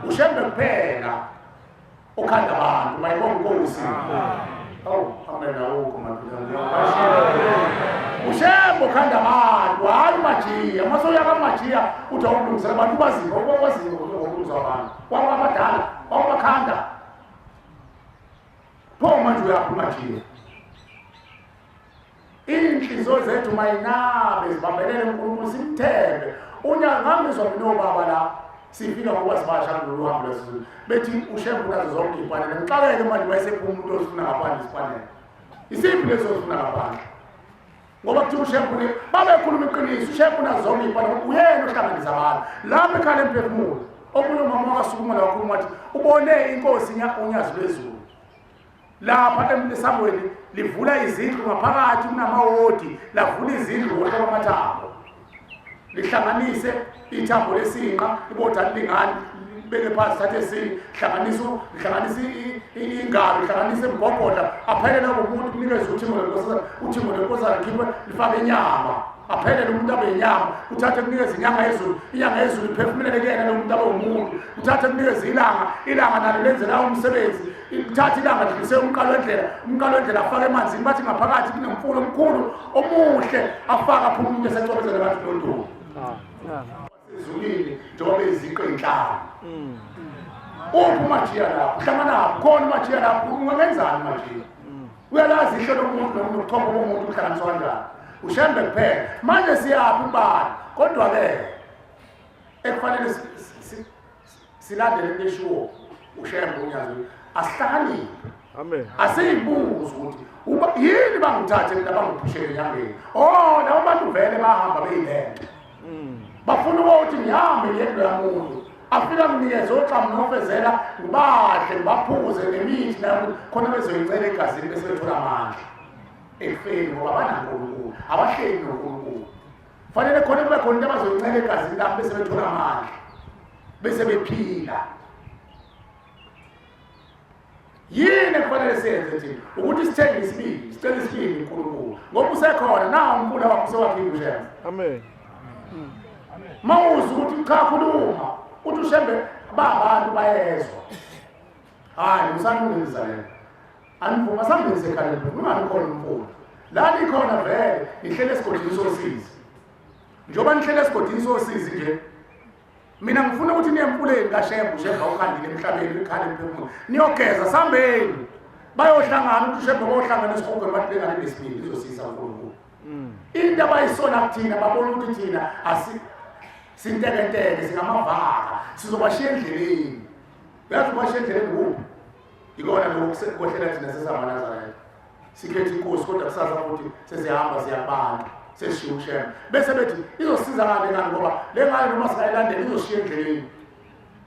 UShembe kuphela okhanda abantu. Mayibonge Nkosi. Awu, amen. Awukho madoda, uShembe okhanda abantu, hhayi umajiya. Uma sewuya kamajiya uthi awulungisela abantu, baziva waziva ngokulungisa abantu wabo abadala wawubakhanda. Pho manje uyaphi umajiya? Iy'nhliziyo zethu mayinabe zibambelele uNkulunkulu, simthembe. Unyaka ngangizwa mina obaba la sifika ngokuba sibasha kulolu hambo lwesizulu bethi uShembe unazo zonke iy'mfanelo. Ngixakeke manje wayesephuma umuntu ozifuna ngaphandle isifanelo. Isiphi leso ozifuna ngaphandle? Ngoba kuthiwa uShembe babekhuluma iqiniso, uShembe unazo zonke iy'mfanelo, uyena ohlanganisa abantu lapho ekhala emphefumulo. Omunye umama wakasukuma la wakhuluma wathi ubone inkosi uNyazi lwezulu lapha esangweni livula izindlu, ngaphakathi kunamawodi, lavula izindlu ngohlobo amathambo, lihlanganise ithambo lesinqa, ibotha lilingani, libeke phansi, thathe esinye, hlanganise hlanganise ingalo, hlanganise imgogodla, aphelele umuntu, kunikeze uthingo lenkosazana, uthingo lenkosazana likhiphe lifake inyama, aphelele umuntu abe inyama, uthathe kunikeze inyanga yezulu, inyanga yezulu iphefumulele kuyena lo muntu abe umuntu, uthathe kunikeze ilanga, ilanga nalo lenze lawo umsebenzi, uthathe ilanga lidlulise umqalo wendlela, umqalo wendlela afake emanzini, bathi ngaphakathi kunomfula omkhulu omuhle, afake aphuma umuntu esecobezela abantu nonduku ezulwini njengoba iziqu ey'nhlanu. Uphi umajiya lapho? Uhlanganaphi khona umajiya lapho? Ungangenzani umajiya? Uyalazi ihlo lomuntu nobuchopho bomuntu uhlanganiswa kanjani? UShembe kuphela. Manje siyaphi kubani? Kodwa-ke ekufanele silandele into eshiwo uShembe uNyazi, asihlakaniphe.
Amen.
Asiyibuze ukuthi uba yini bangithathe mina bangiphushele enyangeni. Oh, labo bantu vele bahamba beyilento. Bafuna ukuthi ngihambe ngiye kuloya muntu. Afika nginikeze oxamu nofezela, ngibadle ngibaphuze nemithi nayo khona bezoyincela egazini bese bethola amandla ekufeni, ngoba banaNkulunkulu, abahleli noNkulunkulu. Fanele khona kube khona into abazoyincela egazini lami bese bethola amandla bese bephila. Yini ekufanele siyenze thina? Ukuthi sithenge isibindi, sicele isibindi uNkulunkulu, ngoba usekhona nawo umfula wakho usewakhile uShembe.
Amen.
Mawuzwa ukuthi cha khuluma, uthi uShembe babantu bayezwa. Hayi, usanungiza lento.
Anivuma sambeni sekhaleni ungabi khona umfula. La nikhona vele nihlele esigodini sosizi. Njengoba nihlele esigodini sosizi nje mina ngifuna ukuthi niye emfuleni kaShembe uShembe awukhandile emhlabeni ikhala emphefumulo niyogeza sambeni bayohlangana ukuthi uShembe bayohlangana esihogweni bathi lengane nesibindi izosiza uNkulunkulu into abayisona kuthina babona ukuthi thina asi sintekenteke singamavaka sizobashiya endleleni uyazi ubashiya endleleni kuphi ikona lokhu kwehlela thina sesamaNazaretha sikhethe inkosi kodwa kusasa futhi sesihamba siyakubantu sesishiya uShembe bese bethi izosiza ngani ngani ngoba le ngane noma singayilandela izoshiya endleleni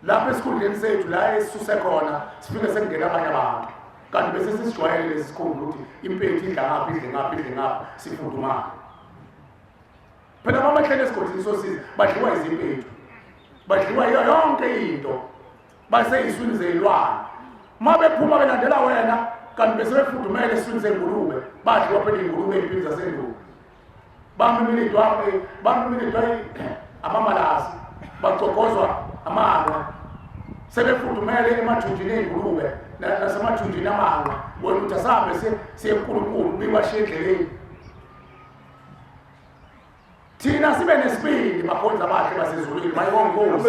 lapha esikhundleni sethu la esisuse khona sifike sekungena abanye abantu kanti bese sisijwayele lesi sikhundla ukuthi impethu idla ngapha idle ngapha idle ngapha sifudumale phela uma bahlele esigodini sosizi badliwa izimpethu badliwa yiyo yonke into baseyiswini zeyilwane uma bephuma belandela wena kanti bese befudumele esiswini sengulube badliwa phela iy'ngulube ey'mpini zasendulo bamimilidwa bamimilidwa amamalasi bagcogozwa amanqe sebefudumele emathunjini ey'ngulube nasemathunjini amanqe wena uthi asahambe siye kuNkulunkulu biwashiye endleleni thina sibe nesibindi bakhonzi abahle basezulwini bayibonga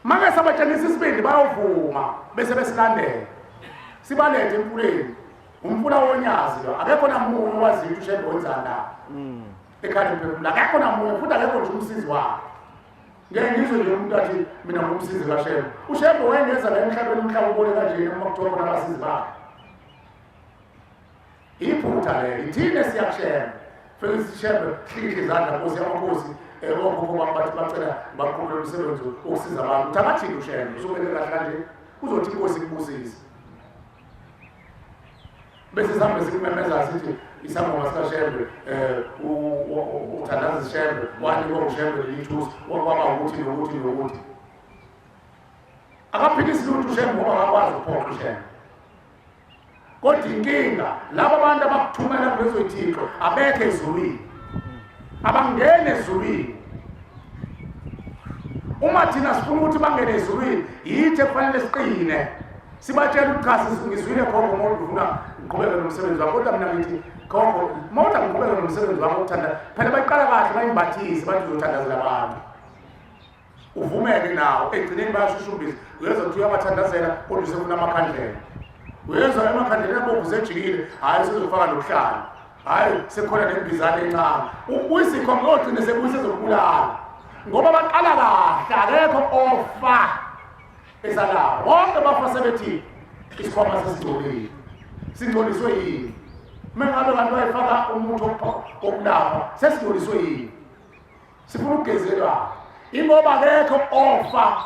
make sabatshengisa isibindi bayovuma bese besilandela sibalethe emfuleni umfula wonyazi lo akekho namunye owaziyo ukuthi ushembe wenzani la ekhaya mphefumulo akekho namunye futhi akekho nje umsizi wakhe ngeke ngizwe nje umuntu athi mina ngumsizi kashembe ushembe wayengeza la emhlabeni umhlaba ubone kanje uma kuthiwa khona abasizi bakhe Iphutha lelo ithina siyakushembe. Fike sishembe hlikihla izandla Nkosi yamakhosi okhokho bami bathi bacela baqhubele umsebenzi wokusiza abantu. Uthi akathini ushembe usubeke kahle kanje uzothi inkosi ikubusise. Bese sihambe sikumemeza sithi isangoma sikashembe uthandaza ishembe wanikwa ushembe leli thusi kwaba ukuthi nokuthi nokuthi. Akaphikisi lutho ushembe ngoba akakwazi ukuphoqa ushembe. Kodwa inkinga laba abantu abakuthumela kulezo thixo abekho ezulwini. Abangene ezulwini. Uma thina sifuna ukuthi bangene ezulwini, yithi ekufanele siqine. Sibatshela ukuthi cha ngizwile khokho uma ufuna ngiqhubeke nomsebenzi wakho kodwa mina ngithi khokho uma uthi angiqhubeke nomsebenzi wakho uthanda phela bayiqala kahle bayimbathise bathi uzothandazela abantu. Uvumeke nawo egcineni bayashushumbisa uyezwa ukuthi uyabathandazela kodwa usefuna amakhandlela uyezwa emakhandleleni abomvu sejikile hhayi usezofaka nokuhlala hhayi sekukhona nembizane encane uyisikhombe ogcine sebuyise zokubulala ngoba baqala kahle akekho ofa esalawo bonke bafa sebethi isikhwama sesingcolile singcoliswe yini uma ngabe kanti wayefaka umuthi wokulapha sesingcoliswe yini sifuna ukugezelwa ingoba akekho ofa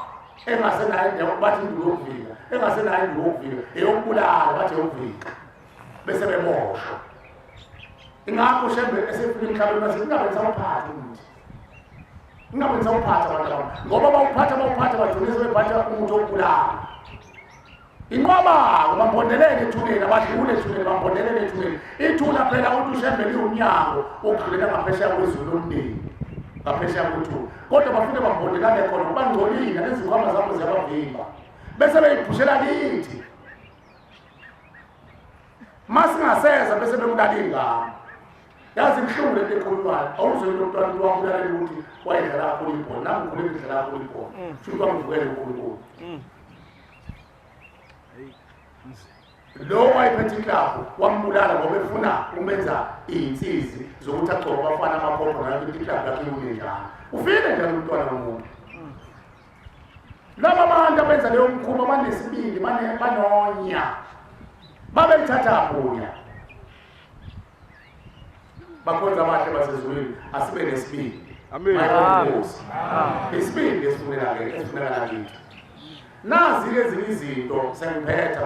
engasenayo indawo bathi induku yokuvika engasenayo induku yokuvika eyokubulala bathi eyokuvika bese beboshwa ingakho shembe esefika emhlabeni base ingabe nisawuphatha umuthi ingabe nisawuphatha abantu abami ngoba bawuphatha bawuphatha bagcine sebephatha umuthi wokubulala Inqwaba-ke bambondelele ethuneni abadlule ethuneni bambondelele ethuneni ithuna phela uthi ushembe liwumnyango wokudlulela ngaphesheya kwezulu lomndeni ngaphesheya kwethuna kodwa bafike bambondelane khona ngoba ngcolile nezikhwama zabo ziyabavimba bese beyiphushela kithi masingaseza bese bebulala iy'ngane yazi ibuhlungu lento ekhulunywayo awuzwe into mntwana ukuthi wabulalela ukuthi wayedlala kakhulu ibhola nami ngikhule ngidlala kakhulu ibhola shuthi wangivukela unkulunkulu Lo wayephethe iklabhu wambulala ngoba efuna umenza iy'nsizi zokuthi agcobe abafana amakhopho nayo ukuthi iklabhu yakhe iwune njani. Ufile njalo umntwana womuntu. Laba bantu abenza leyo mkhuba banesibindi banonya. Babelithatha bunya. Bakhonza abahle basezulwini asibe nesibindi.
Amen.
Isibindi esifuneka esifuneka kithi. Nazi ke ezinye izinto sengiphetha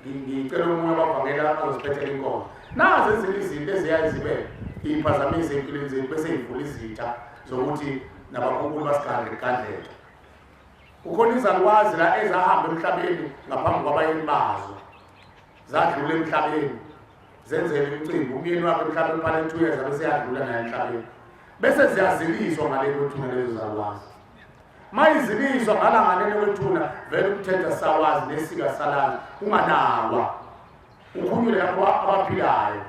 ngicela omunye abavangela azoziphethela inkonzo. Nazi ezinye izinto eziyaye zibe iy'phazamisa ey'mpilweni zethu bese y'vula izitha zokuthi nabakhukhulu basigandle kandleke. Kukhona izalukwazi la ezahamba emhlabeni ngaphambi kwabayeni bazo. Zadlula emhlabeni. Zenzele imicimbi umyeni wakhe emhlabeni uphale 2 years abese yadlula naye emhlabeni. Bese ziyaziliswa ngalelo thuna lezo zalukwazi.
Mayiziliswa ngala ngalele kwethuna vele umthetho sawazi nesika salala unganakwa. Ukhunyule lapho abaphilayo.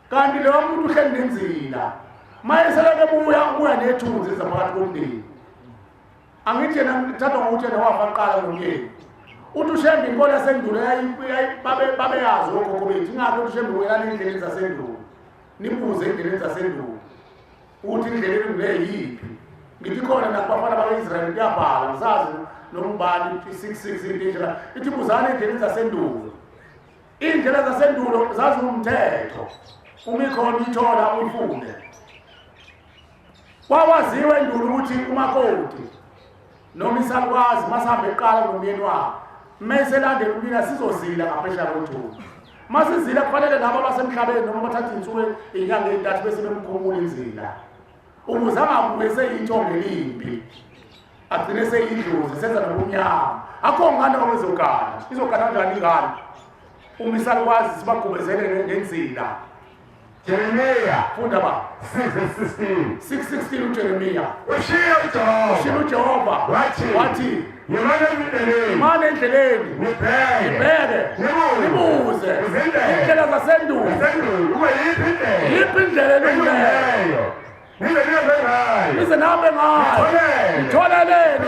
Kanti lowo muntu uhleli nenzila. Mayeseleke buya ubuya nethunzi zaphakathi komndeni. Angithi yena ngithathwa ngokuthi yena wafa kuqala nomyeni. Uthi uShembe inkolo yasendulo babeyazi okhokho bethu. Ingakho uthi uShembe uyelana endleleni zasendulo. Nibuze endleleni zasendulo. Ukuthi indlela elungileyo yiphi. Ngithi khona nakubafana bakwa-Israyeli kuyabhala ngisazi noma ubani i-6 6 into enjena. Ithi buzani endleleni zasendulo. Iy'ndlela zasendulo zaziwumthetho. Uma ikhona uyithola uyifunde. Kwawaziwa endulo ukuthi umakoti noma isalukazi masihambe kuqala nomyeni wakhe meselandela umyeni sizozila ngaphesheya kwethuna. Masizila kufanele laba abasemhlabeni noma bathatha iy'nsuku iy'nyanga ey'ntathu bese bemkhumula inzila ukuze angabuye seyithongo elimbi agcine seyidlozi senza nobumnyama. Akho ngane obezogana izogana kanjani ingane uma isalukazi sibagubezele ngenzila.
Jeremiya
funda ba
6:16
6:16 uJeremiya
ushiye uJehova
ushiye uJehova
wathi
wathi
yimani endleleni
yimani endleleni
nibheke
nibheke
nibuze
nibuze indlela zasendulo
zasendulo ukuba yiphi indlela
yiphi indlela elungileyo
nize nihambe ngayo
nize nihambe ngayo
nitholeleni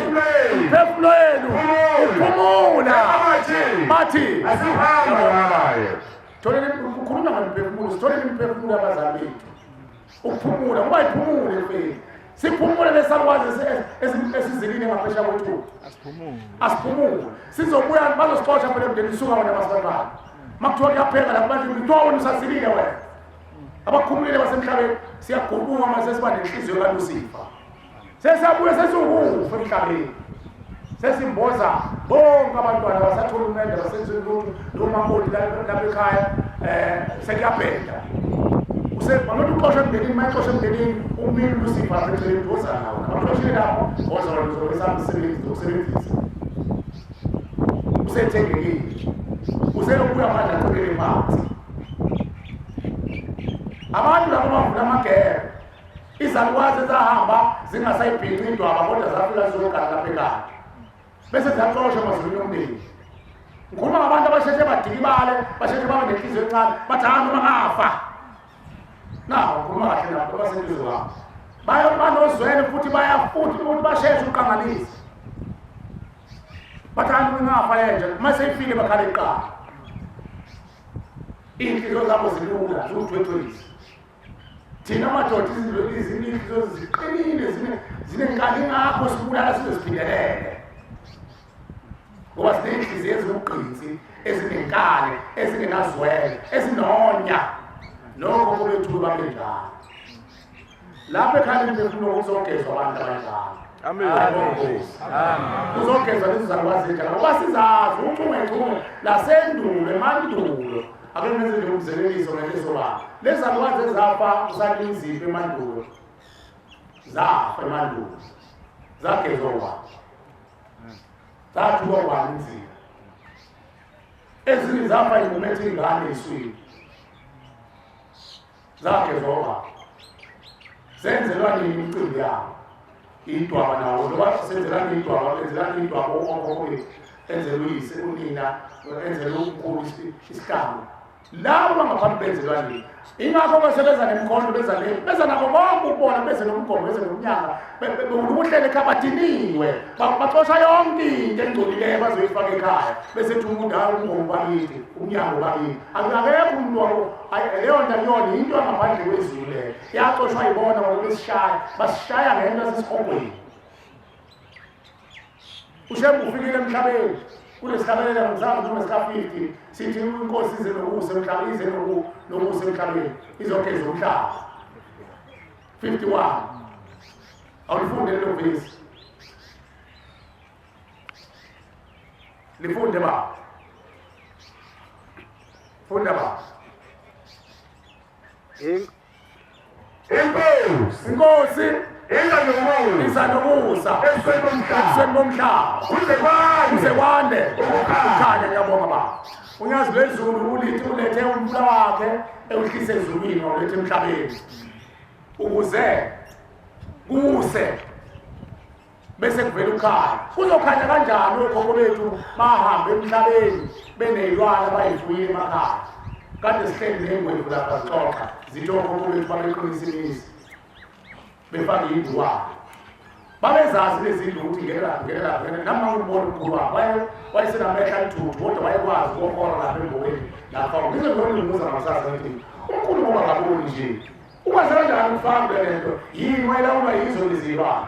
umphefumulo wenu uphumula bathi
asihamba ngayo
Tholeni ukhuluma ngemiphefumulo, sitholeni imiphefumulo yabazali bethu. Ukuphumula ngoba iphumule mfethu. Siphumule lesalukwazi esizilile ngaphesheya kwethu.
Asiphumule.
Asiphumule. Sizobuya bazosixosha phela emndeni suka wena basibantwana. Makuthiwa kuyapheka la kubantu kuthiwa wena usazilile wena. Abakhumulile basemhlabeni siyaguquka mase siba nenhliziyo kaLucifer. Sesiyabuya sesiwukufa emhlabeni. Sesimboza bonke abantwana basathola umenda basenza lutho nomakoti lapha ekhaya eh sekuyabheda. Use balothi uxosha emndenini mayixosha emndenini umile uLucifer lapha eceleni woza nawo. Abaxoshile lapho woza wena uzobe samsebenzi uzokusebenzisa. Usethengekile. Useyobuya manje aqhubeke phansi. Abantu labo bavula amagebe Izalukazi ezahamba zingasayibhinci indwaba kodwa zafika zizogana lapha ekhaya. Bese ziyaxoshwa emazulwini omndeni. Ngikhuluma ngabantu abasheshe badikibale, basheshe babe nenhliziyo encane, bathi hayi noma ngafa. Nawu ngikhuluma kahle nabo abasenduze kwami. Baya banozwelo futhi baya futhi ukuthi basheshe ukuqanganisa. Bathi hayi noma ngafa lenja, uma seyifile bakhala iqala. Iy'nhliziyo zabo zilula, ziwudwedwelisi. Thina madoda izinto izinto ziqinile zinenkani ingakho sibulala size siphindelele. Ngoba siney'nhliziyo ezinobugqinsi, ezinenkani, ezingenazwele, ezinonya. Nokho bethu babenjalo. Lapha ekhaya imiphefumulo kuzogezwa abantu abanjalo.
Amen.
Amen. Kuzogezwa lezi zalukazi zethu ngoba sizazi uchungechunge lasendulo emandulo. Ake ngenze nje umzekeliso ngento esobala. Lezi zalukazi ezafa kusathi iziphi emandulo. Zafa emandulo. Zagezwa ubani? Zathukwa ubani inzila? Ezinye zafa imumethe ingane eswini. Zagezwa ubani? Senzelwa nini imicimbi yabo? Idwaba nawo njengoba senzelani idwaba, benzelani idwaba okhokho bethu, enzela uyise, unina, enzela umkhulu isihlangu. Labo bangaphambi benzelwa nini? Ingakho bese beza nemikhonto beza le, beza nako konke ukubona, beze nomgomo, beze nomnyaka, bewukuhlela ekhaya badiniwe, baxosha yonke into engcolileyo bazoyifaka ekhaya, bese ethi umuntu hayi umgomo bakithi, umnyango bakithi. Akekho umuntu wabo, leyo nto akuyona into yangaphandle kwezulu leyo. Yaxoshwa yibona ngoba besishaya, basishaya ngento yasesihogweni. UShembe ufikile emhlabeni kulesihlabelelo ngisazi noma sika-50 sithi inkosi ize nokusa emhlabeni ize nokusa emhlabeni izogeza umhlaba 51 awulifunde lelo vesi lifunde baba funda baba
Inkosi
Inkosi
iza nokusa
iza nokusa
ebusweni bomhlaba
ebusweni bomhlaba
kuze kwande
kuze kwande
ukukhanya.
Ngiyabonga baba. Unyazi lwezulu ulithi ulethe umfula wakhe ewuhlise ezulwini wawulethe emhlabeni ukuze kuse. Bese kuvela ukhanya. Kuzokhanya kanjani okhokho bethu bahambe emhlabeni beneyilwane abayifuyile emakhaya? Kade sihleli ney'ngwevu lapha sixoxa zithi okhokho bethu babeqinisa imizi befake iy'nduwane. Babezazi lezi ndlu ukuthi ngenelaphi ngenelaphi ngenelaphi. Nami ngangibona umkhulu wabo wayesenamehlo alithuthu kodwa wayekwazi ukokora lapha embokweni lapha. Ngize ngiyolunguza ngakusasa ngithi umkhulu ngoba ngaboni nje. Ukwazi kanjani ukufaka le nto? Yini wayelawulwa yizo lezi zilwane?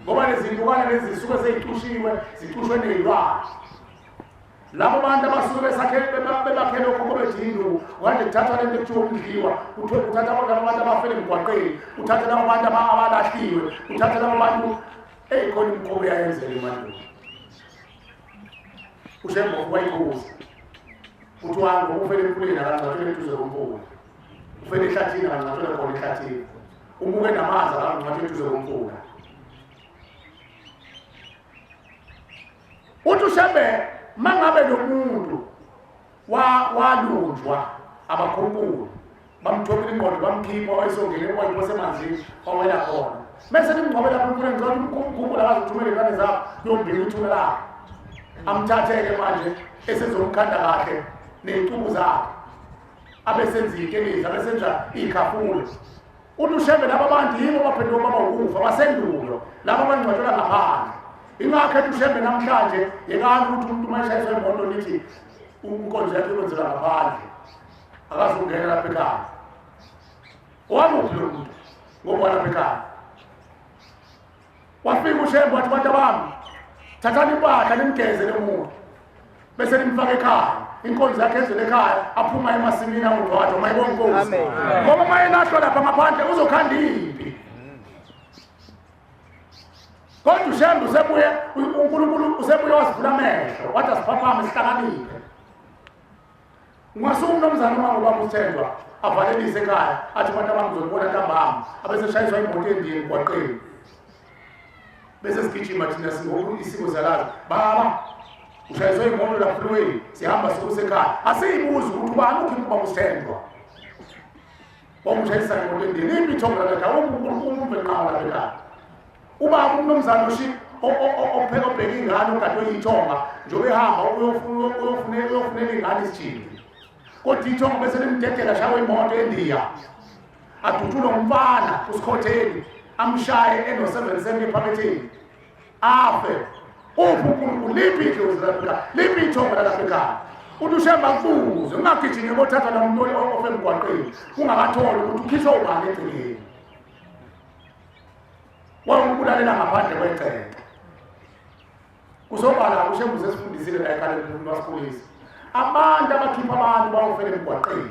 Ngoba lezi ntukwane lezi zisuke seyicushiwe, zicushwe ney'lwane. Labo bantu abasuke bebakhele okhokho bethu induku, kade kuthathwa lento ekuthiwa umdliwa, kuthiwe kuthatha abantu abafele emgwaqeni, kuthatha labo bantu abalahliwe, kuthatha labo bantu eyikhona imikhuba eyayenzeka emandulo. UShembe wayikhuza. Kuthiwa ngokufela emfuleni akangcwatshwe eduze komfula. Ufele ehlathini akangcwatshwe khona ehlathini. Umuke namanzi akangcwatshwe eduze komfula. Uthi uShembe mangabe lo muntu walunjwa abakhulukulu bamthobile ingqondo bamkhipha wayesongene wayiphosa emanzini wawela khona bese nimngcwabe lapho emfuleni ngicela ukuthi umkhumbule akazothumela iy'ngane zakho kuyombika ithuna lakhe amthatheke manje esezomkhanda kahle ney'cubu zakhe abesenza iy'ntelezi abesenza iy'khafule. Uthi uShembe laba bantu yibo baphenduka baba ukufa basendulo laba abangcwatshelwa ngaphandle. Ingakho ethi uShembe namhlanje yekani ukuthi umuntu uma eshayiswa imoto nithi inkonzo yakhe ikwenzelwa ngaphandle akazungena lapha ekhaya. Owamuphi lo muntu ngoba lapha ekhaya? Wafika uShembe wathi bantu bami thathani impahla nimgeze lo muntu bese nimfaka ekhaya inkonzo yakhe ezele ekhaya aphuma emasimini awungcwatshwa mayibonga inkosi ngoba uma elahlwa lapha ngaphandle uzokhanda impi. Kodwa uShembe usebuye uNkulunkulu usebuye wasivula amehlo wathi asiphaphame sihlakaniphe. Ungasuka umnumzane uma ngoba uthenjwa avalelise ekhaya athi abantu abami ngizolibona ntambama abese shayiswa imoto endiye emgwaqeni bese sigijima thina singoku isimo zalazi baba ushayiswe imoto la freeway sihamba sikusekhaya asiyibuzi ukuthi ubani ukhipha ubaba usithenjwa wamushayisa imoto endiye liphi ithongo lapha ekhaya umve nqawa lapha ekhaya ubaba umnumzane oshi opheka obheka ingane ogadwe yithonga njengoba ehamba uyofunela ingane isijingi kodwa ithonga bese limdedela shawe imoto endiya adutshulwe umfana usikhotheni amshaye eno-7 cent ephaketheni afe. Uphi uNkulunkulu? Liphi idlozi lapha ekhaya? Liphi ithongo lalapha ekhaya? Uthi uShembe akubuze ungagijimi kothatha lo muntu ofe emgwaqeni ungakatholi ukuthi ukhishwe ubani egcekeni. Wawukubulalela ngaphandle kwegceke. Kusobala uShembe usesifundisile la ekhaya umuntu wasikhulisa. Abantu abakhipha abantu bawufele emgwaqeni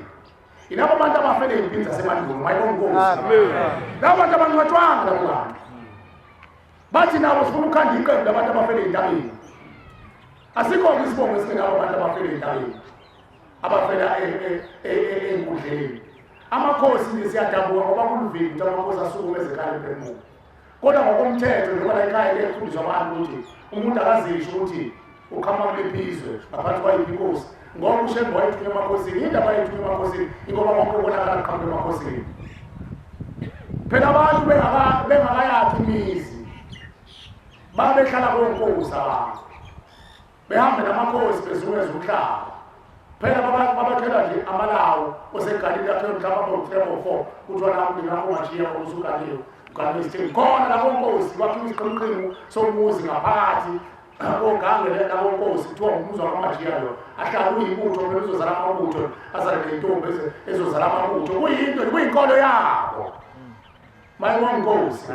yilabo bantu abafele ey'mpini zasemandulo mayibonkosi. Labo bantu abangcwatshwanga labo bantu. Bathi nabo sifuna ukukhanda iqembu labantu abafele ey'ntabeni. Asikho-ke isibongo esingenabo abantu abafele ey'ntabeni, abafela ey'nkundleni. Amakhosi nje siyadabuka ngoba kuluvile ukuthi amakhosi asukume ezekhala emphefumulo. Kodwa ngokomthetho njengoba la ekhaya ke kufundiswa abantu ukuthi umuntu akazisho ukuthi uqhamuka kuliphi izwe ngaphansi kwayiphi inkosi ngoba uShembe wayethunywa emakhosini. Indaba ayethunywa emakhosini ingoba konke kubonakala kuqhamuka emakhosini. Phela abantu bengakayakhi imizi babehlala konkosi abantu behambe namakhosi bezungeza umhlaba. Phela babakhela nje amalawu osegalile akhiwe mhlawumbe abo 3 or 4 kuthiwa la umndeni wakho ungashiya ngoba usuganiwe uganiwe isithembu khona labo nkosi kwakhiwa isiqhimuqhimu somuzi ngaphakathi ogange labo nkosi kuthiwa umuzi wakwaMajiya lo ahlala uyibutho phela uzozala amabutho azale ney'ntombi ezozala amabutho kuyinto kuyinkolo yabo mayibonga inkosi.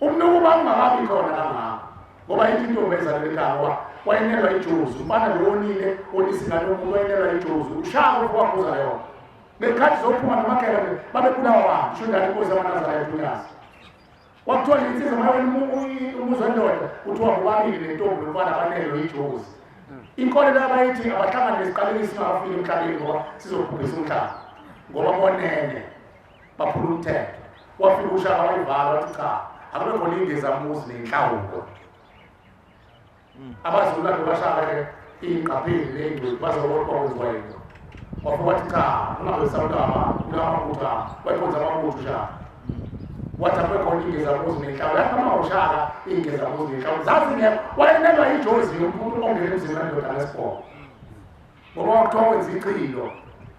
Umnuku bawungakabi khona kangako ngoba yithi intombi ezalele ekhaya ngoba wayenelwa ijozi umfana lo wonile wonisa ingane yomuntu wayenelwa ijozi ushaka ufu waphuza yona ngekhathi zophuma namakhela babebulawa abantu sho njalo inkosi yamaNazaretha uNyazi. Kwakuthiwa nje insizwa mayona umuzi wendoda kuthiwa bobabili nentombi nomfana banelwe ijozi. Inkolelo abayithi abahlangane nesiqalekiso singakafiki emhlabeni ngoba sizobhubhisa umhlaba ngoba bonene baphula umthetho. Wafika uShaka wayivala wathi cha akube khona ingezamuzi nenhlawulo. AbaZulu kade bashaka-ke iy'ngqapheli ney'ngcweti bazobona kwenziwa yinto. Wafika wathi cha ungabe usabulawa abantu, ulawa amabutho abo, wayikhonza amabutho uShaka. Wathi akube khona ingezamuzi nenhlawulo. Yathi uma ushaka ingezamuzi nenhlawulo zazingekho, wayenelwa ijozi yomuntu ongena emzini wendoda ngesibhobo. Ngoba kwakuthiwa wenza ichilo,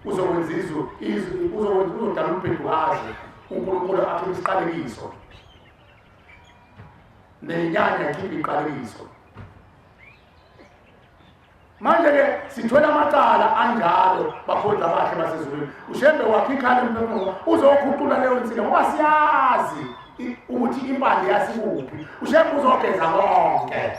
uzokwenza izwe, izwe uzokwenza uzodala umbhedukazi, uNkulunkulu akhiphe isiqalekiso. Nenyanya ikhiphe iqalekiso. Manje ke sithwele amacala anjalo bakhonzi abahle basezulwini. Ushembe wakhe ikhala emphefumulo uzokhuqula leyo nsila ngoba siyazi ukuthi impande yasikuphi. Ushembe uzogeza konke.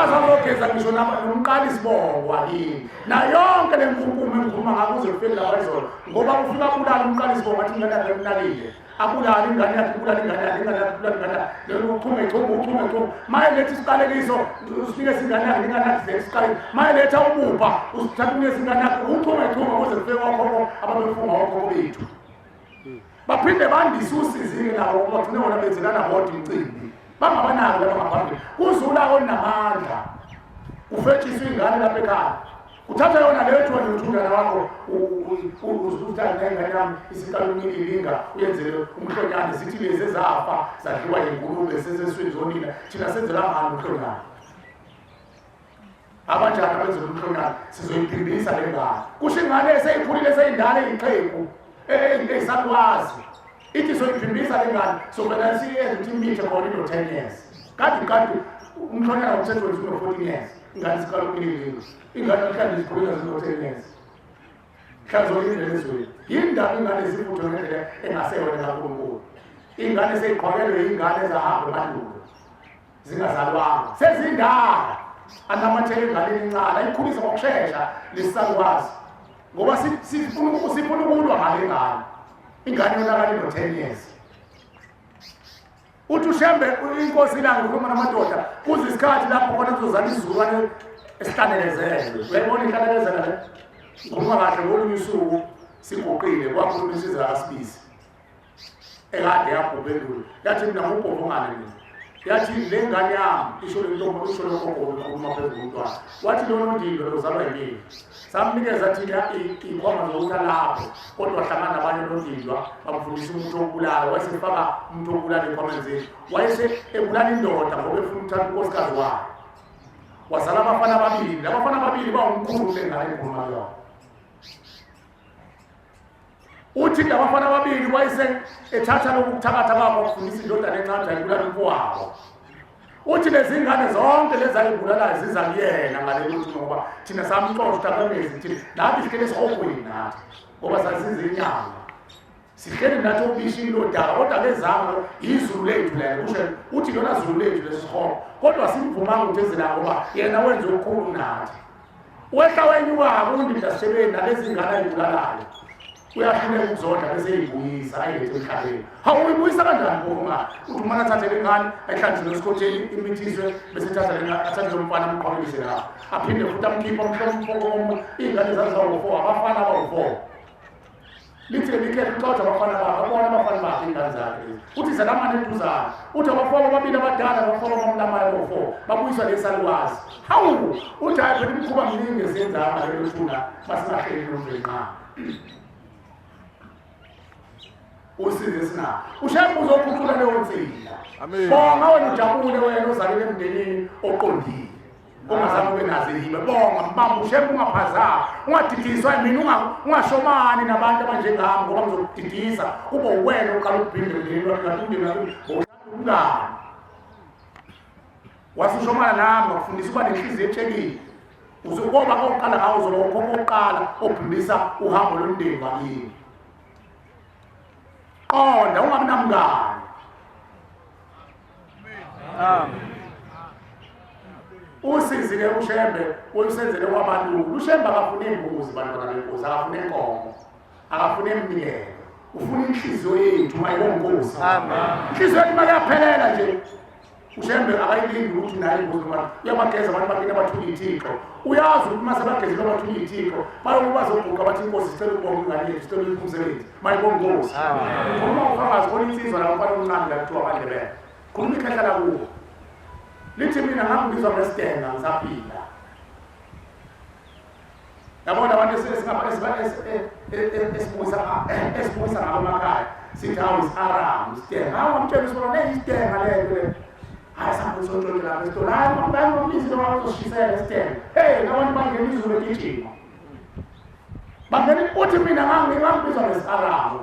Azogeza ngisho nomqali isibongo wakini. Na yonke le nkunkuma engikhuluma ngakho kuze kufike lapha izolo ngoba ufika bulala umqali isibongo athi ingane yakhe imnakile. Abulale ingane yakhe, ibulale ingane yakhe, ingane yakhe, ibulale ingane yakhe. Lelo uchume chume uchume chume. Maye letha isiqalekiso, usinikeze ingane yakhe, ingane yakhe iletha isiqalekiso. Maye letha ububha, usithatha unikeze ingane yakhe, uchume chume kuze kufike okhokho ababefunga okhokho bethu. Baphinde bandise usizi-ke nabo bagcine bona benzelana bodwa imicimbi. Bangabanaki laba ngaphambili. Kuzula onamandla. Ufetshiswa ingane lapha ekhaya. Uthatha yona leyo thiwa nje umntana wakho uthanda ingane yami isiqala ukunyililinga uyenzele umhlonyane zithi lezi ezafa zadliwa yingulube sezeswini zonina thina senzela ngani umhlonyane abanjani abenzela umhlonyane sizoyiphimbisa le ngane kusho ingane eseyikhulile eseyindala eyixhegu eyisalukwazi ithi soyiphimbisa le ngane sobona siyenze ukuthi imithe khona ino-10 years kade kade umhlonyana womthetho wethu uno-14 years ingane siqala ukunyililinga Ingane namhlanje zikhulile zino-10 years. Mhlawumbe zolindela ezweni. Yini ndaba ingane zifuthwe ngendlela engaseyona kaNkulunkulu? Ingane seyiqhwakelwe ingane ezahamba emandulo. Zingazalwanga. Sezindala. Anamathele enganeni encane ayikhulise ngokushesha lesisalukwazi. Ngoba sifuna ukulwa ngale ngane. Ingane yonakala ino-10 years. Uthi uShembe inkosi ilanga ikhuluma namadoda kuze isikhathi lapho khona kuzozala isizukulwane esihlanelezelwe. Uyayibona ihlanelezela le? Ngikhuluma kahle ngolunye usuku siguqile kwakhuluma insizwa kaSibisi ekade yabhubha endulo yathi mina ngubhovu ngale mina yathi le ngane yami isho le ntombi isho lo gogo ukhuluma phezu komntwana wathi lo nondindwa lozalwa yimina Samnikeza thina iy'khwama zokuthi alaphe kodwa wahlangana nabanye onondindwa bamfundisa umuntu wokubulala wayesefaka umuntu wokubulala ey'khwameni zethu wayese ebulala indoda ngoba efuna ukuthatha unkosikazi wayo wazala abafana ababili labafana ababili bawumkhulu kule ngane engikhuluma kuyona uthi labafana ababili wayese ethatha lokhu kuthakatha kwakho kufundisa indodana encane ayibulala umfowabo uthi lezi ngane zonke lezi ayibulalayo ziza kuyena ngalelo uthi ngoba thina samxosha ukuthi akangezi thina nathi sihlele esihogweni nathi ngoba sasizinyanga sihleli nathi obishini lodaka kodwa kezanga izulu lethu lelo kusho uthi lona zulu lethu lesihogo kodwa simvumanga ukuthi eze la ngoba yena wenze okukhulu nathi Wehla wenyuka-ke uNdida Sishebeni nalezi ngane ayibulalayo. Uyahluleka ukuzondla bese eyibuyisa ayilethe emhlabeni. Hawu uyibuyisa kanjani pho uma uthi umane athathe le ngane ayihlanjiswe esikhotheni imithiswe bese ethatha le ngane athathe lo mfana amqhwabelise lapho. Aphinde futhi amkhiphe amhlomfoko omunye iy'ngane zazizawu-four abafana abawu-four. Lithi leli khefu uxoxa abafana bakhe abona abafana bakhe ingane zakhe lezi uthi zelamane eduzane uthi abafowabo ababili abadala nabafowabo abamlamayo bo-four babuyiswa lesalukazi hawu uthi hayi phela imikhuba miningi esiyenzayo ngalelo thuna masingahleli nomvenqa usize sinabo ushembe uzokhuphula leyo nsila bonga wena ujabule wena ozalele emndenini oqondile ungazange ube nazo ihibe bonga mbamba ushembe ungaphazami ungadidiswa mina ungashomani nabantu abanjengami ngoba ngizokudidisa kube uwena uqala ukubhimba emndenini wakho ngathi umndeni wakho umngani wasushomana nami ngakufundisa uba nenhliziyo etshekile uzokoba kokuqala ngawo uzoba ukhokho wokuqala obhimbisa uhambo lomndeni wakini qonda ungabi namngani Amen. Usizi ke uShembe ulusenzele kwabalula. UShembe akafuni imbuzi bantwana benkosi, akafuni inkomo. Akafuni iminikelo. Ufuna inhliziyo yethu mayibonkosi. Amen. Inhliziyo yethu mayaphelela nje. UShembe akayilindi ukuthi naye imbuzi noma uyabageza abantu bakini abathula ithixo. Uyazi ukuthi uma sebagezile abathula ithixo, bayokuba bazoguqa bathi inkosi sicela ukubonga ingane yethu, sicela uyiphe umsebenzi. Mayibonkosi. Amen. Khuluma ufakazi khona insizwa la mfana omncane la kuthiwa kwaNdebele. Khuluma ikhehla lakubo. Lithi mina ngangibizwa ngesidenga ngisaphila. Yabona abantu esibuyisa ngabo emakhaya. Sithi hawu is-aram, isidenga. Hawu ngamtshela usibona ne isidenga le nto le. Hayi sambe sontshontshe lapha esitolo. Hayi ngibani ngomlisi lo wazoshisela isidenga. Hey, nabantu bangena izulu begijima. Bangena uthi mina ngangibizwa ngesi-Aramu.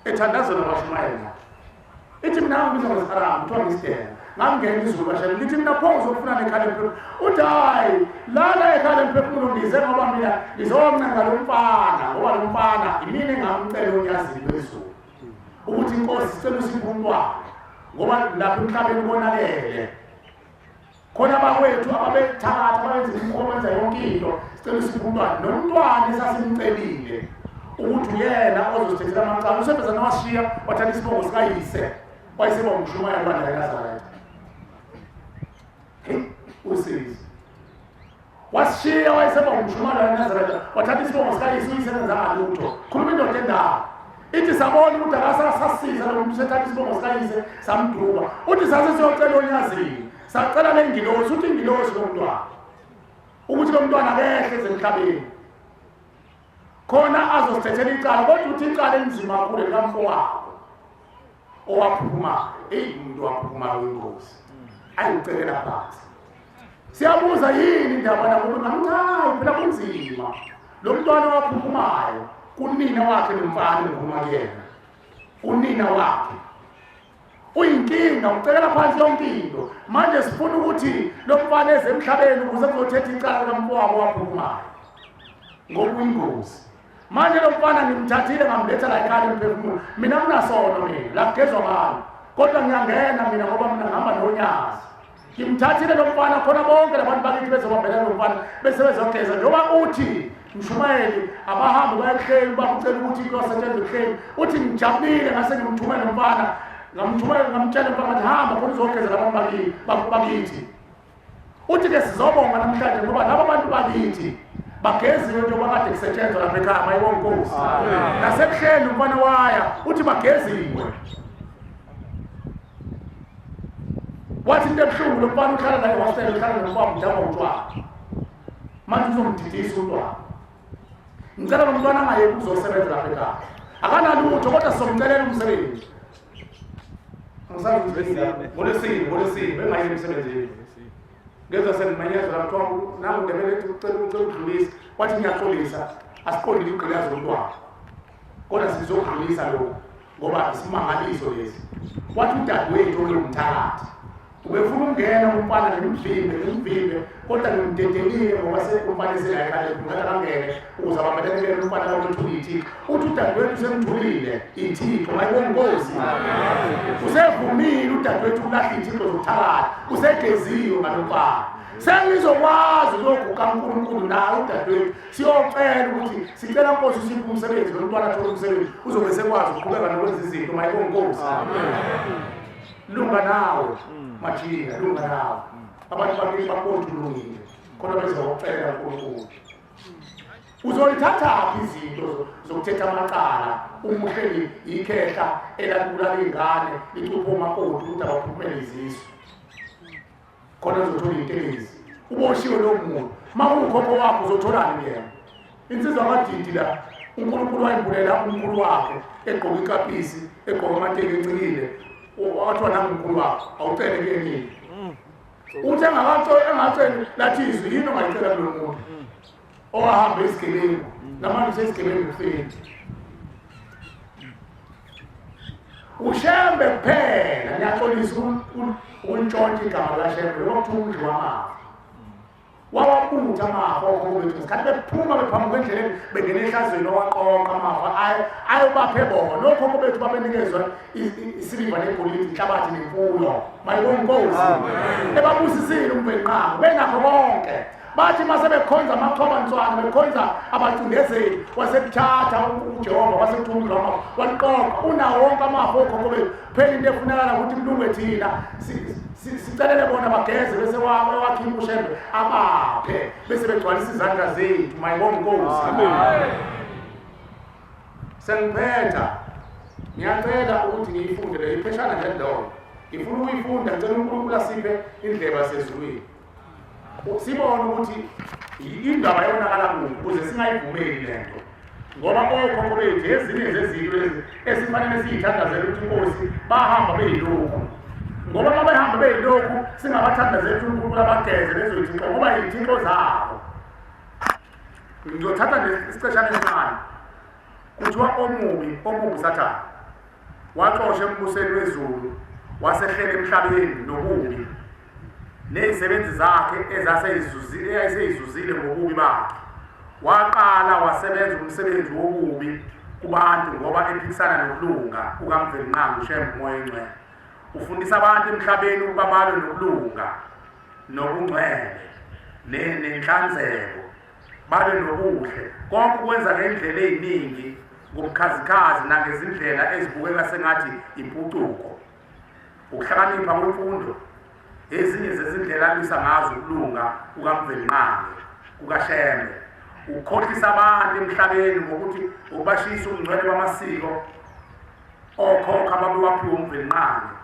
Ethandazela bashumayela. Ithi mina ngangibizwa ngesi-Aramu, kuthiwa ngisidenga. Ngangena izulu bashayela. Ngithi mina pho uzofuna nekhala emphefumulo. Uthi hayi, lana ekhala emphefumulo ngize ngoba mina ngizoncenga lo mfana, ngoba lo mfana imina engamcela onyazini lwezulu. Ukuthi inkosi sicela usiphe umntwana ngoba lapha emhlabeni konakele. Khona abakwethu ababethakatha ababenza imikhuba benza yonke into sicela usiphe umntwana nomntwana esasimcelile ukuthi uyena ozosithethela amacala usebenzana washiya wathatha isibongo sikayise wayeseba umshumayeli bandla eNazaretha. Hey, usizi. Wasishiya wayeseba umshumayeli eNazaretha wathatha isibongo sikayise uyise engenzanga lutho. Khuluma indoda endala. Ithi sabona ukuthi akasasasiza lo muntu usethatha isibongo sikayise samduba. Uthi sase siyocela onyazini. Sacela nengilosi uthi ingilosi lo mntwana. Ukuthi lo mntwana akehle ezemhlabeni. Khona azosithethela icala kodwa uthi icala elinzima kakhulu likamfowabo. Owaphuphumayo. Eyi umuntu waphuphumayo ingozi. Ayicelela phansi. Siyabuza yini indaba nakuba ngamncane phela kunzima. Lo mntwana waphuphumayo kunina wakhe nomfana engikhuluma kuyena. Unina wakhe uyinkinga ucekela phansi yonke into. Manje sifuna ukuthi lo mfana eze emhlabeni ukuze kuzothetha icala likamfowabo waphuphumayo. Ngoba uyingozi. Manje lo mfana ngimthathile ngamletha la ekhaya emphefumulo. Mina nginasono mina, la kugezwa ngalo. Kodwa ngiyangena mina ngoba mina ngihamba nonyazi. Ngimthathile lo mfana khona bonke labantu bakithi bezobambela lo mfana bese bezogeza njengoba uthi mshumayeli abahambe baye ebuhleni bakucela ukuthi kuyosetshenzwa ebuhleni uthi ngijabulile ngase ngimthumele lo mfana ngamthumela ngamtshela mfana ngathi hamba khona uzogeza labantu bakithi uthi ke sizobonga namhlanje ngoba laba bantu bakithi bageziwe njengoba kade kusetshenzwa lapha ekhaya mayibonga inkosi nasebuhleni umfana waya uthi bageziwe wathi into ebuhlungu lo mfana uhlala naye wastela uhlala nomfana mdaba utshwala manje uzomdidisa umntwana ngicela lo mntwana angayeki uzosebenza lapha ekhaya akanalutho kodwa sizomcelela umsebenzi angisazi ngolwesine bengayi emsebenzini ngezwa sengimenyezwa la kuthiwa nangu ndebele ethi ucela ucela ukudlulisa wathi ngiyaxolisa asiqondile ukugqilaza umntwana kodwa sizokudlulisa lokhu ngoba isimangaliso lesi wathi udadewethu olungumthakathi ubefuna ukungena kumfana ngimvimbe ngimvimbe kodwa ngimdedelile ngoba umfana esela ekhaya ngathi akangene ukuze abambelelekele umfana kawuthula ithixo uthi udadewethu usemthulile ithixo mayibonga inkosi usevumile udadewethu ukulahla ithixo zokuthakatha usegeziwe ngalo mfana sengizokwazi ukuyoguqa uNkulunkulu naye udadewethu siyocela ukuthi sicela nkosi usiphe umsebenzi lo mntwana athole umsebenzi uzobe sekwazi ukuqhubeka nokwenza izinto mayibonga inkosi lunga nawe majika lunga nawe abantu bakini bakubona ulungile khona bezokucela uNkulunkulu uzoyithathaphi izinto zokuthetha amacala umuhleli ikhehla elabulala ingane licupha umakoti ukuthi abaphumele izisu khona uzothola intelezi uboshiwe lo muntu uma kuwukhokho wakho uzotholani kuyena insizwa kadidi la uNkulunkulu wayimbulela umkhulu wakhe egqoka ikapisi egqoka amateki encikile wathiwa nangumkhulu wakhe awucele kuyenini uthi engaceli lathi izwi yini ongayicela kulo muntu owahamba isigebengu namanje usesigebengu kufeni ushembe kuphela ngiyaxolisa ukuntshontsha igama likashembe noma kuthiwa umdli wamafa wawabutha amafa okhokho bethu ngesikhathi bephuma bephambuka endleleni bengena ehlazweni owaqoqa amafa ayobaphe bona okhokho bethu babenikezwa isiliva negolide inhlabathi nemfuyo mayibonga inkosi ebabusisile umvenqango benakho konke bathi uma sebekhonza amaxhobantswana bekhonza abacindezeli wasekuthatha ujehova wasekuthuka amafa waliqoqa unawo wonke amafa okhokho bethu phela into efunakala ukuthi kulungwe thina sicelele bona bageze bese wakhipha ushembe abaphe bese begcwalisa izandla zethu mayibonga inkosi sengiphetha ngiyacela ukuthi ngiyifunde le ipheshana nje lona ngifuna ukuyifunda ngicela uNkulunkulu asiphe indleba yasezulwini sibone ukuthi indaba yonakala kuphi ukuze singayivumeli lento Ngoba okhokho bethu ezinye zezinto lezi esifanele siyithandazele ukuthi inkosi bahamba beyilokhu. Ngoba uma behamba beyilokhu singabathandazeli ukuthi uNkulunkulu abageze lezo yithixo ngoba yithixo zabo. Ngizothatha nje isiqeshana esincane. Kuthiwa omubi, omubi uSathane waxosha embusweni wezulu wasehlela emhlabeni nobubi nezisebenzi zakhe eyayiseyizuzile ngobubi bakhe. Waqala wasebenza umsebenzi wobubi kubantu ngoba ephikisana nokulunga kukaMvelinqangi uShembe uMoya oNgcwele. Ufundisa abantu emhlabeni ukuba balwe nokulunga nobungcwele nenhlanzeko balwe nobuhle konke ukwenza ngendlela eziningi ngobukhazikhazi nangezindlela ezibukeka sengathi impucuko ukuhlakanipha kwemfundo ezinye zezindlela alwisa ngazo ukulunga kukaMvelinqangi kukaShembe ukukhohlisa abantu emhlabeni ngokuthi ukubashisa ubungcwele bamasiko okhokho ababewaphiwe uMvelinqangi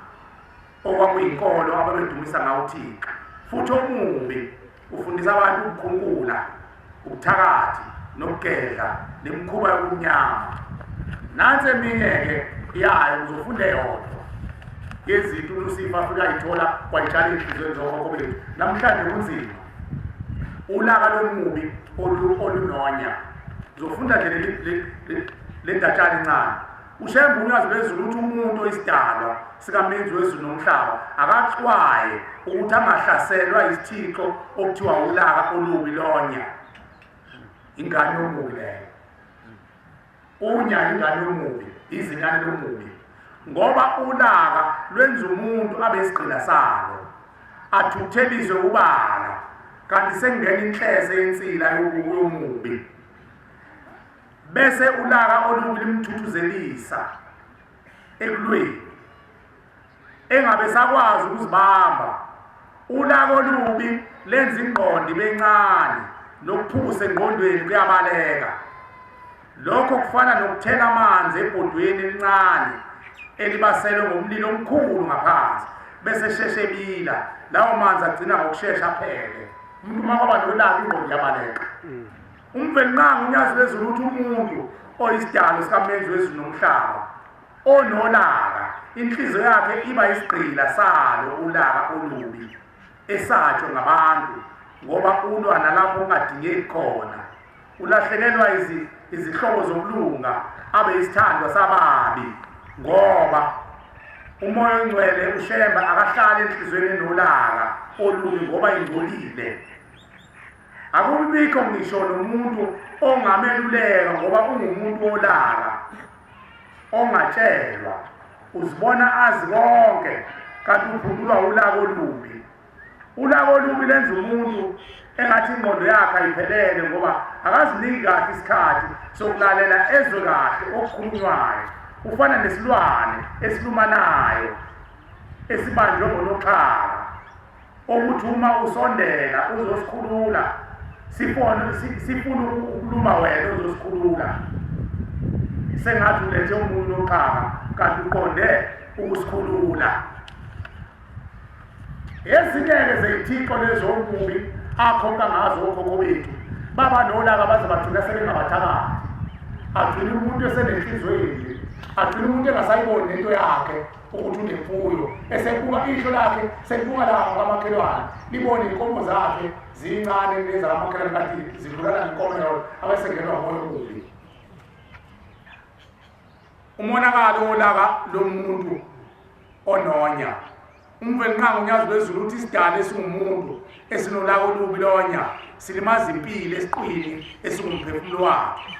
okwakuyinkolo ababedumisa ngawo uThixo futhi omubi ufundisa abantu ukukhunkula ubuthakathi nokugedla nemikhuba yobumnyama nansi eminye-ke yayo ngizofunda eyodwa yezinto uLusifa afike ayithola wayitshala ey'nhliziyweni zokhokho bethu namhlanje kunzima ulaka lomubi olunonya ngizofunda nje le ndatshana encane uShembe uNyazi lwezulu uthi umuntu oyisidalwa sikaMenzi wezulu nomhlaba akaxwaye ukuthi angahlaselwa isithixo okuthiwa ulaka olubi lonya ingane yomubi leyo unya ingane yomubi izinyane lomubi ngoba ulaka lwenza umuntu abe isigqila salo athukutheliswe ubala kanti sekungena inhlese yensila yomubi bese ulaka olubi limthuthuzelisa ekulweni engabe sakwazi ukuzibamba ulaka olubi lenza ingqondo ibe ncane nokuphusa engqondweni kuyabaleka lokho kufana nokuthela amanzi ebhodweni elincane elibaselwe ngomlilo omkhulu ngaphansi bese sheshe ebila lawo manzi agcina ngokushesha aphele umuntu uma kwaba nolaka ingqondo iyabaleka Umvelinqangi uNyazi lwezulu uthi umuntu oyisidalo sikaMenzi wezulu nomhlaba onolaka inhliziyo yakhe iba isigqila salo ulaka olubi esatshwe ngabantu ngoba ulwa nalapho kungadingeki khona ulahlekelwa izihlobo zokulunga abe isithandwa sababi ngoba umoya ongcwele uShembe akahlali enhliziyweni enolaka olubi ngoba ingcolile Akubikho ngisho nomuntu ongameluleka ngoba ungumuntu wolaka ongatshelwa uzibona azi konke kanti uphundulwa ulaka olubi ulaka olubi lenza umuntu engathi ingqondo yakhe ayiphelele ngoba akaziniki kahle isikhathi sokulalela ezwe kahle okukhulunywayo ufana nesilwane esilumanayo esibanjwe ngonoxhaka okuthi uma usondela uzosikhulula sifone sifuna ukuluma wena uzosikhulula sengathi ulethe umuntu oxaka kanti uqonde ukusikhulula ezinye-ke zeyithixo lezomubi akhonka ngazo okhokho bethu baba nolaka baze bagcina sebengabathakathi agcina umuntu esenenhliziyo embi agcina umuntu engasayiboni nento yakhe ukuthi unemfuyo esebuka ihlo lakhe selibuka lapha kwamakhelwane libone iy'nkomo zakhe zincane nezakamakhelwane kanti zidlulana ngenkomo yona abesengenwa umoya omubi umonakalo wolaka lomuntu ononya umvelinqangi unyazi lwezulu uthi isidala esingumuntu esinolaka olubi lonya silimaza impilo esiqwini esingumphefumulo wakhe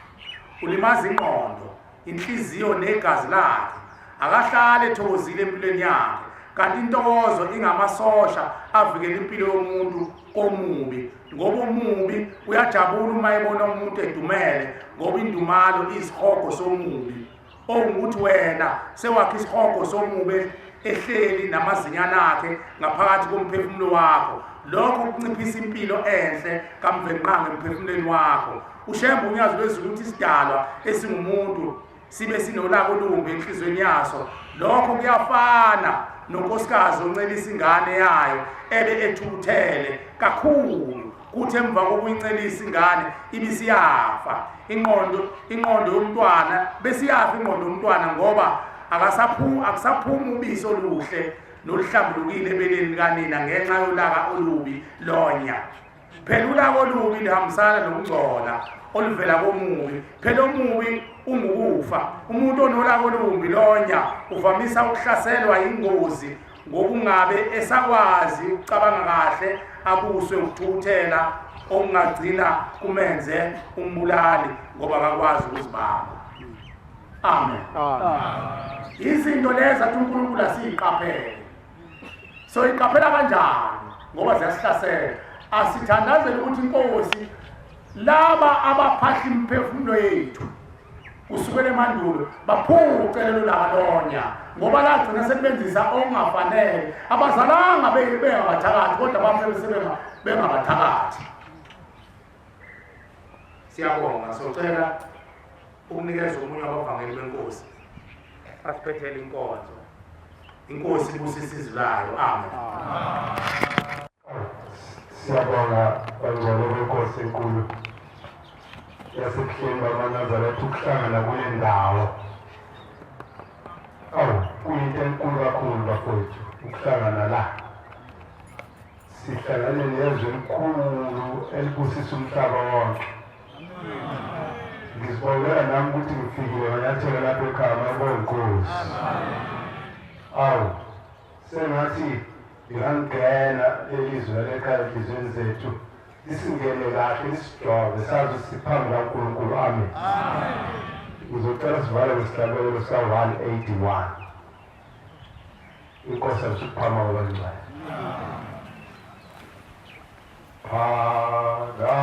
ulimaza ingqondo inhliziyo negazi lakhe akahlale ethokozile empilweni yakhe kanti intokozo ingamasosha avikela impilo yomuntu komubi ngoba omubi uyajabula uma ebona umuntu edumele ngoba indumalo isihogo somubi okungukuthi wena sewakha isihogo somubi ehleli namazinyane akhe ngaphakathi komphefumulo wakho lokho kunciphisa impilo enhle kamvenqange emphefumulweni wakho uShembe uNyazi lwezulu uthi isidalwa esingumuntu sibe sinolaka olumbi enhliziyweni yaso lokho kuyafana
nonkosikazi oncelisa ingane yayo ebe ethukuthele kakhulu kuthi emva kokuyincelisa ingane ibisiyafa ingqondo ingqondo yomntwana besiyafa ingqondo yomntwana ngoba akasaphu akusaphumi ubisi oluhle noluhlambulukile ebeleni likanina ngenxa yolaka olubi lonya phela ulaka olubi lihambisana nokungcola oluvela komubi phela omubi ungukufa umuntu onolaka olubi lonya uvamisa ukuhlaselwa ingozi ngokungabe esakwazi ukucabanga kahle abuswe ukuthukuthela okungagcina kumenze umbulali ngoba akakwazi ukuzibamba amen izinto lezi athi uNkulunkulu asiyiqaphele so iqaphela kanjani ngoba ziyasihlasela asithandazele ukuthi inkosi laba abaphahla imiphefumulo yethu kusukela emandulo baphuce lelo laka lonya ngoba lagcina sebenzisa okungafanele abazalanga bengabathakathi kodwa bafe bengabathakathi siyabonga socela ukunikeza omunye wabavangeli benkosi asiphethele inkonzo inkosi ibusise izwi layo amen
Siyabonga bangcwele benkosi enkulu yasebuhleni bamaNazaretha ukuhlangana kule ndawo. Awu kuyinto enkulu kakhulu bafowethu ukuhlangana la. Sihlangane nezwe elikhulu elibusisa umhlaba wonke. Ngizibongela nami ukuthi ngifikile nganyathela lapha ekhaya mayibonga inkosi. Awu Sengathi lingangena leli zwi lalekhaya enhliziyweni zethu lisingene kahle lisijove sazi ukuthi siphambi kaNkulunkulu. Amen. Ngizocela sivale ngesihlabelelo sika-181. Inkosi akusukuphama kwabangcwele. Phakama.